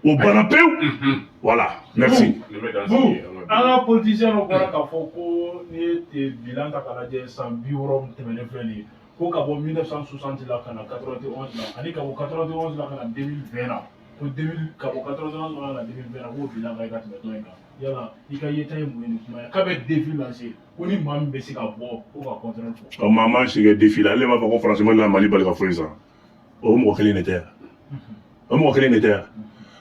o banna pewu. Voilà, merci. Nin bɛ dan Bu sigi an ka an ka politicien dɔ bɔra k'a fɔ ko n'i ye bilan ta k'a lajɛ, san 60 min tɛmɛnen filɛ nin ye, ko ka bɔ 1960 la ka na 91 la, ani ka bɔ 91 la ka na 2020 na, ko 2000, ka bɔ 91 la ka na 2020 na, k'o bilan ka ɲi ka tɛmɛ dɔ in kan. Yala i ka yeta ye mun ye nin kuma ye, k'a bɛ défi lancer ko ni maa min bɛ se ka bɔ ko ka contraire fɔ? Ɔ, maa ma si kɛ défi la. Ale b'a fɔ ko Faransi ma na Mali bali ka foyi san. O mɔgɔ kelen de tɛ yan, o mɔgɔ kelen de tɛ yan,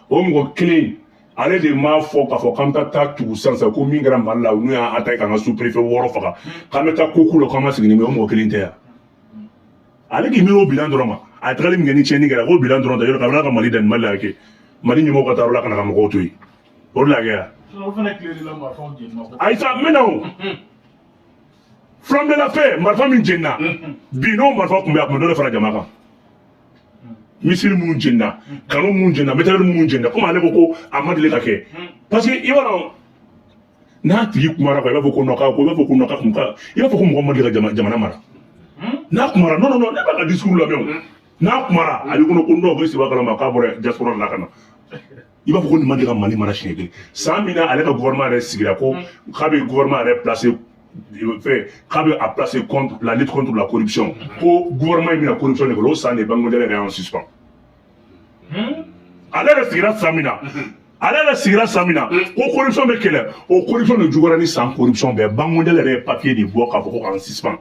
o mɔgɔ kelen ale de m'a fɔ k'a fɔ k'an bɛ taa tugu sisan sisan ko min kɛra Mali la, n'u y'an attaqué k'an ka sous-préfet wɔɔrɔ faga, k'an bɛ taa ko k'u la, k'an ma segin ni min ye. O mɔgɔ kelen tɛ yan. Ale k'i miiri o bilan dɔrɔn ma, a ye tagali min kɛ ni tiɲɛni kɛra, k'o bilan dɔrɔn tɛ yɔrɔ kabini ka Mali da nin Mali la kɛ Mali ɲɛmɔgɔw ka taa yɔrɔ la ka na ka mɔgɔw to yen, o de la kɛ yan. O fana tile de la marifaw jeni ma ko. Ayisa, n bɛ na o. Flamme de la paix, marifa min jenina bi, n'o marifa tun bɛ, a tun bɛ dɔ de fara jama kan. Missile minnu jenina, canon minnu jenina, mitrailleur minnu jenina, komi ale ko ko a ma deli ka kɛ, parce que i b'a dɔn, n'a tigi kumara quoi, i b'a fɔ ko non, k'a ko, i b'a fɔ ko non, k'a kun ka, i b'a fɔ ko mɔgɔ ma deli ka jamana mara. N'a kumara, non non non, ne b'a ka discours lamɛn o. N'a kumara, a b'i kɔnɔ ko non, ko seba kalama k'a bɔra diaspora la ka na. I b'a fɔ ko nin ma deli ka Mali mara siɲɛ kelen. San min na ale ka gouvernement yɛrɛ sigira, ko k'a bɛ gouvernement yɛrɛ placer fɛn, k'a bɛ a placer contre la lutte contre la corruption, ko gouvernement in bɛna corruption de kɛ, o san de Banque mondiale yɛrɛ y'an suspend. Ale yɛrɛ sigira san min na, ale yɛrɛ sigira san min na ko corruption bɛ kɛlɛ, o corruption de juguyara ni san corruption bɛɛ. Banque mondiale yɛrɛ ye papier de bɔ k'a fɔ ko k'an suspend,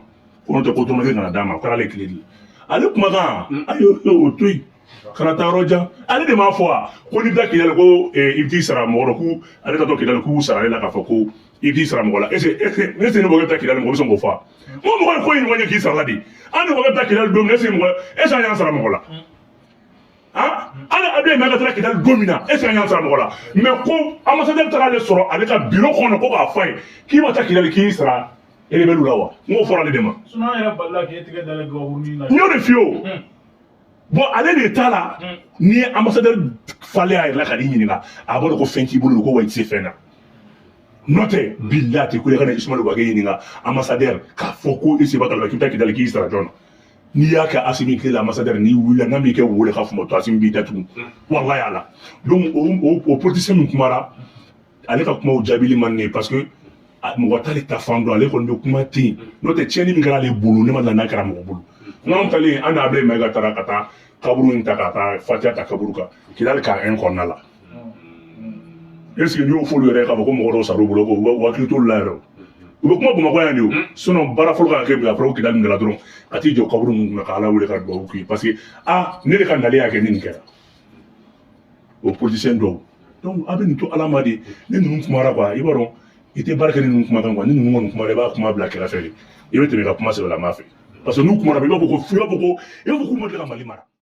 ko n'o tɛ ko dɔrɔmɛ kelen kana d'a ma. O kɛra ale tile de la. Ale kumakan, a y'o o to yen, kana taa yɔrɔ jan. Ale de m'a fɔ wa ko n'i bɛ taa Kidali, ko i bɛ t'i sara mɔgɔ dɔ, k'u ale tatɔ Kidali, k'u sara ale la, k'a fɔ ko i bɛ t'i sara mɔgɔ la. Est ce que ne mɔgɔ bɛ taa Kidali, mɔgɔ bɛ sɔn k'o fɔ wa? N ko mɔgɔ ye ko in ɲɔgɔn ye k'i sara la de. An ni mɔgɔ bɛ taa Kidali don min, est ce que mɔgɔ, est ce que an y'an sara mɔgɔ la? Ah, hali Abdoulaye Maïga taara Kidali don min na, est ce que an y'an sara mɔgɔ la? Mais ko ambassadeur taara ale sɔrɔ ale ka bureau kɔnɔ ko k'a fɔ a ye k'i ma taa Kidali k'i sara rebelle la wa? N k'o fɔra ale de ma. Sinon an yɛrɛ balila k'e tigɛ dalen gabakurunin na. N y'o de f'i ye o. Bon, ale de t'a la. N'i ye ambassadeur falen a yɛrɛ la ka n'i ɲininka, a b'a dɔn ko fɛn t'i bolo, ko wa i tɛ se fɛn na. N'o tɛ, bilahi, a tɛ ko i ka na Ismaël Wagué ɲininka, ambassadeur, k'a fɔ ko i seba kalama k'i bɛ taa Kidali k'i sara jɔn na. N'i y'a kɛ Asimi tile la, ambassadeur, n'i wulila n'a m'i kɛ wele ka fuma to, Asimi b'i datugu, walahi ala. Donc o politicien min kumara, ale ka kumaw jaabili man ne ye, parce que mɔgɔ t'ale ta fan dɔn. Ale kɔni bɛ kuma ten. N'o tɛ, tiɲɛni min kɛra ale bolo, ne ma deli n'a kɛra mɔgɔ bolo. N'anw talen, an n'a Abdoulaye Maïga taara ka taa kaburu in ta, ka taa fatiya ta kaburu kan Kidali ka un kɔnɔna la. Est ce que n'i y'o f'olu yɛrɛ ye k'a fɔ ko mɔgɔ dɔw sar'u bolo, ko u hakili t'olu la yɛrɛ o. U bɛ kuma Bamakɔ yan de o. Sinon baara fɔlɔ kan ka kɛ bi, après ko Kidali nin kɛra dɔrɔn, ka t'i jɔ kaburu ninnu kunna ka Ala wele ka dugawu k'u ye, parce que ah, ne de ka nali y'a kɛ ni nin kɛra. O politicien dɔw, donc a bɛ nin to Ala ma de. Ni ninnu kumara quoi, i b'a dɔn i tɛ baara kɛ ni ninnu kumakan quoi. Ni ninnu kɔni kumara, i b'a kuma bila kɛrɛfɛ de, i bɛ tɛmɛ i ka kuma sɛbɛlama fɛ, parce que n'u kumara, i b'a fɔ ko i b'a fɔ ko i b'a fɔ k'u ma deli ka Mali mara.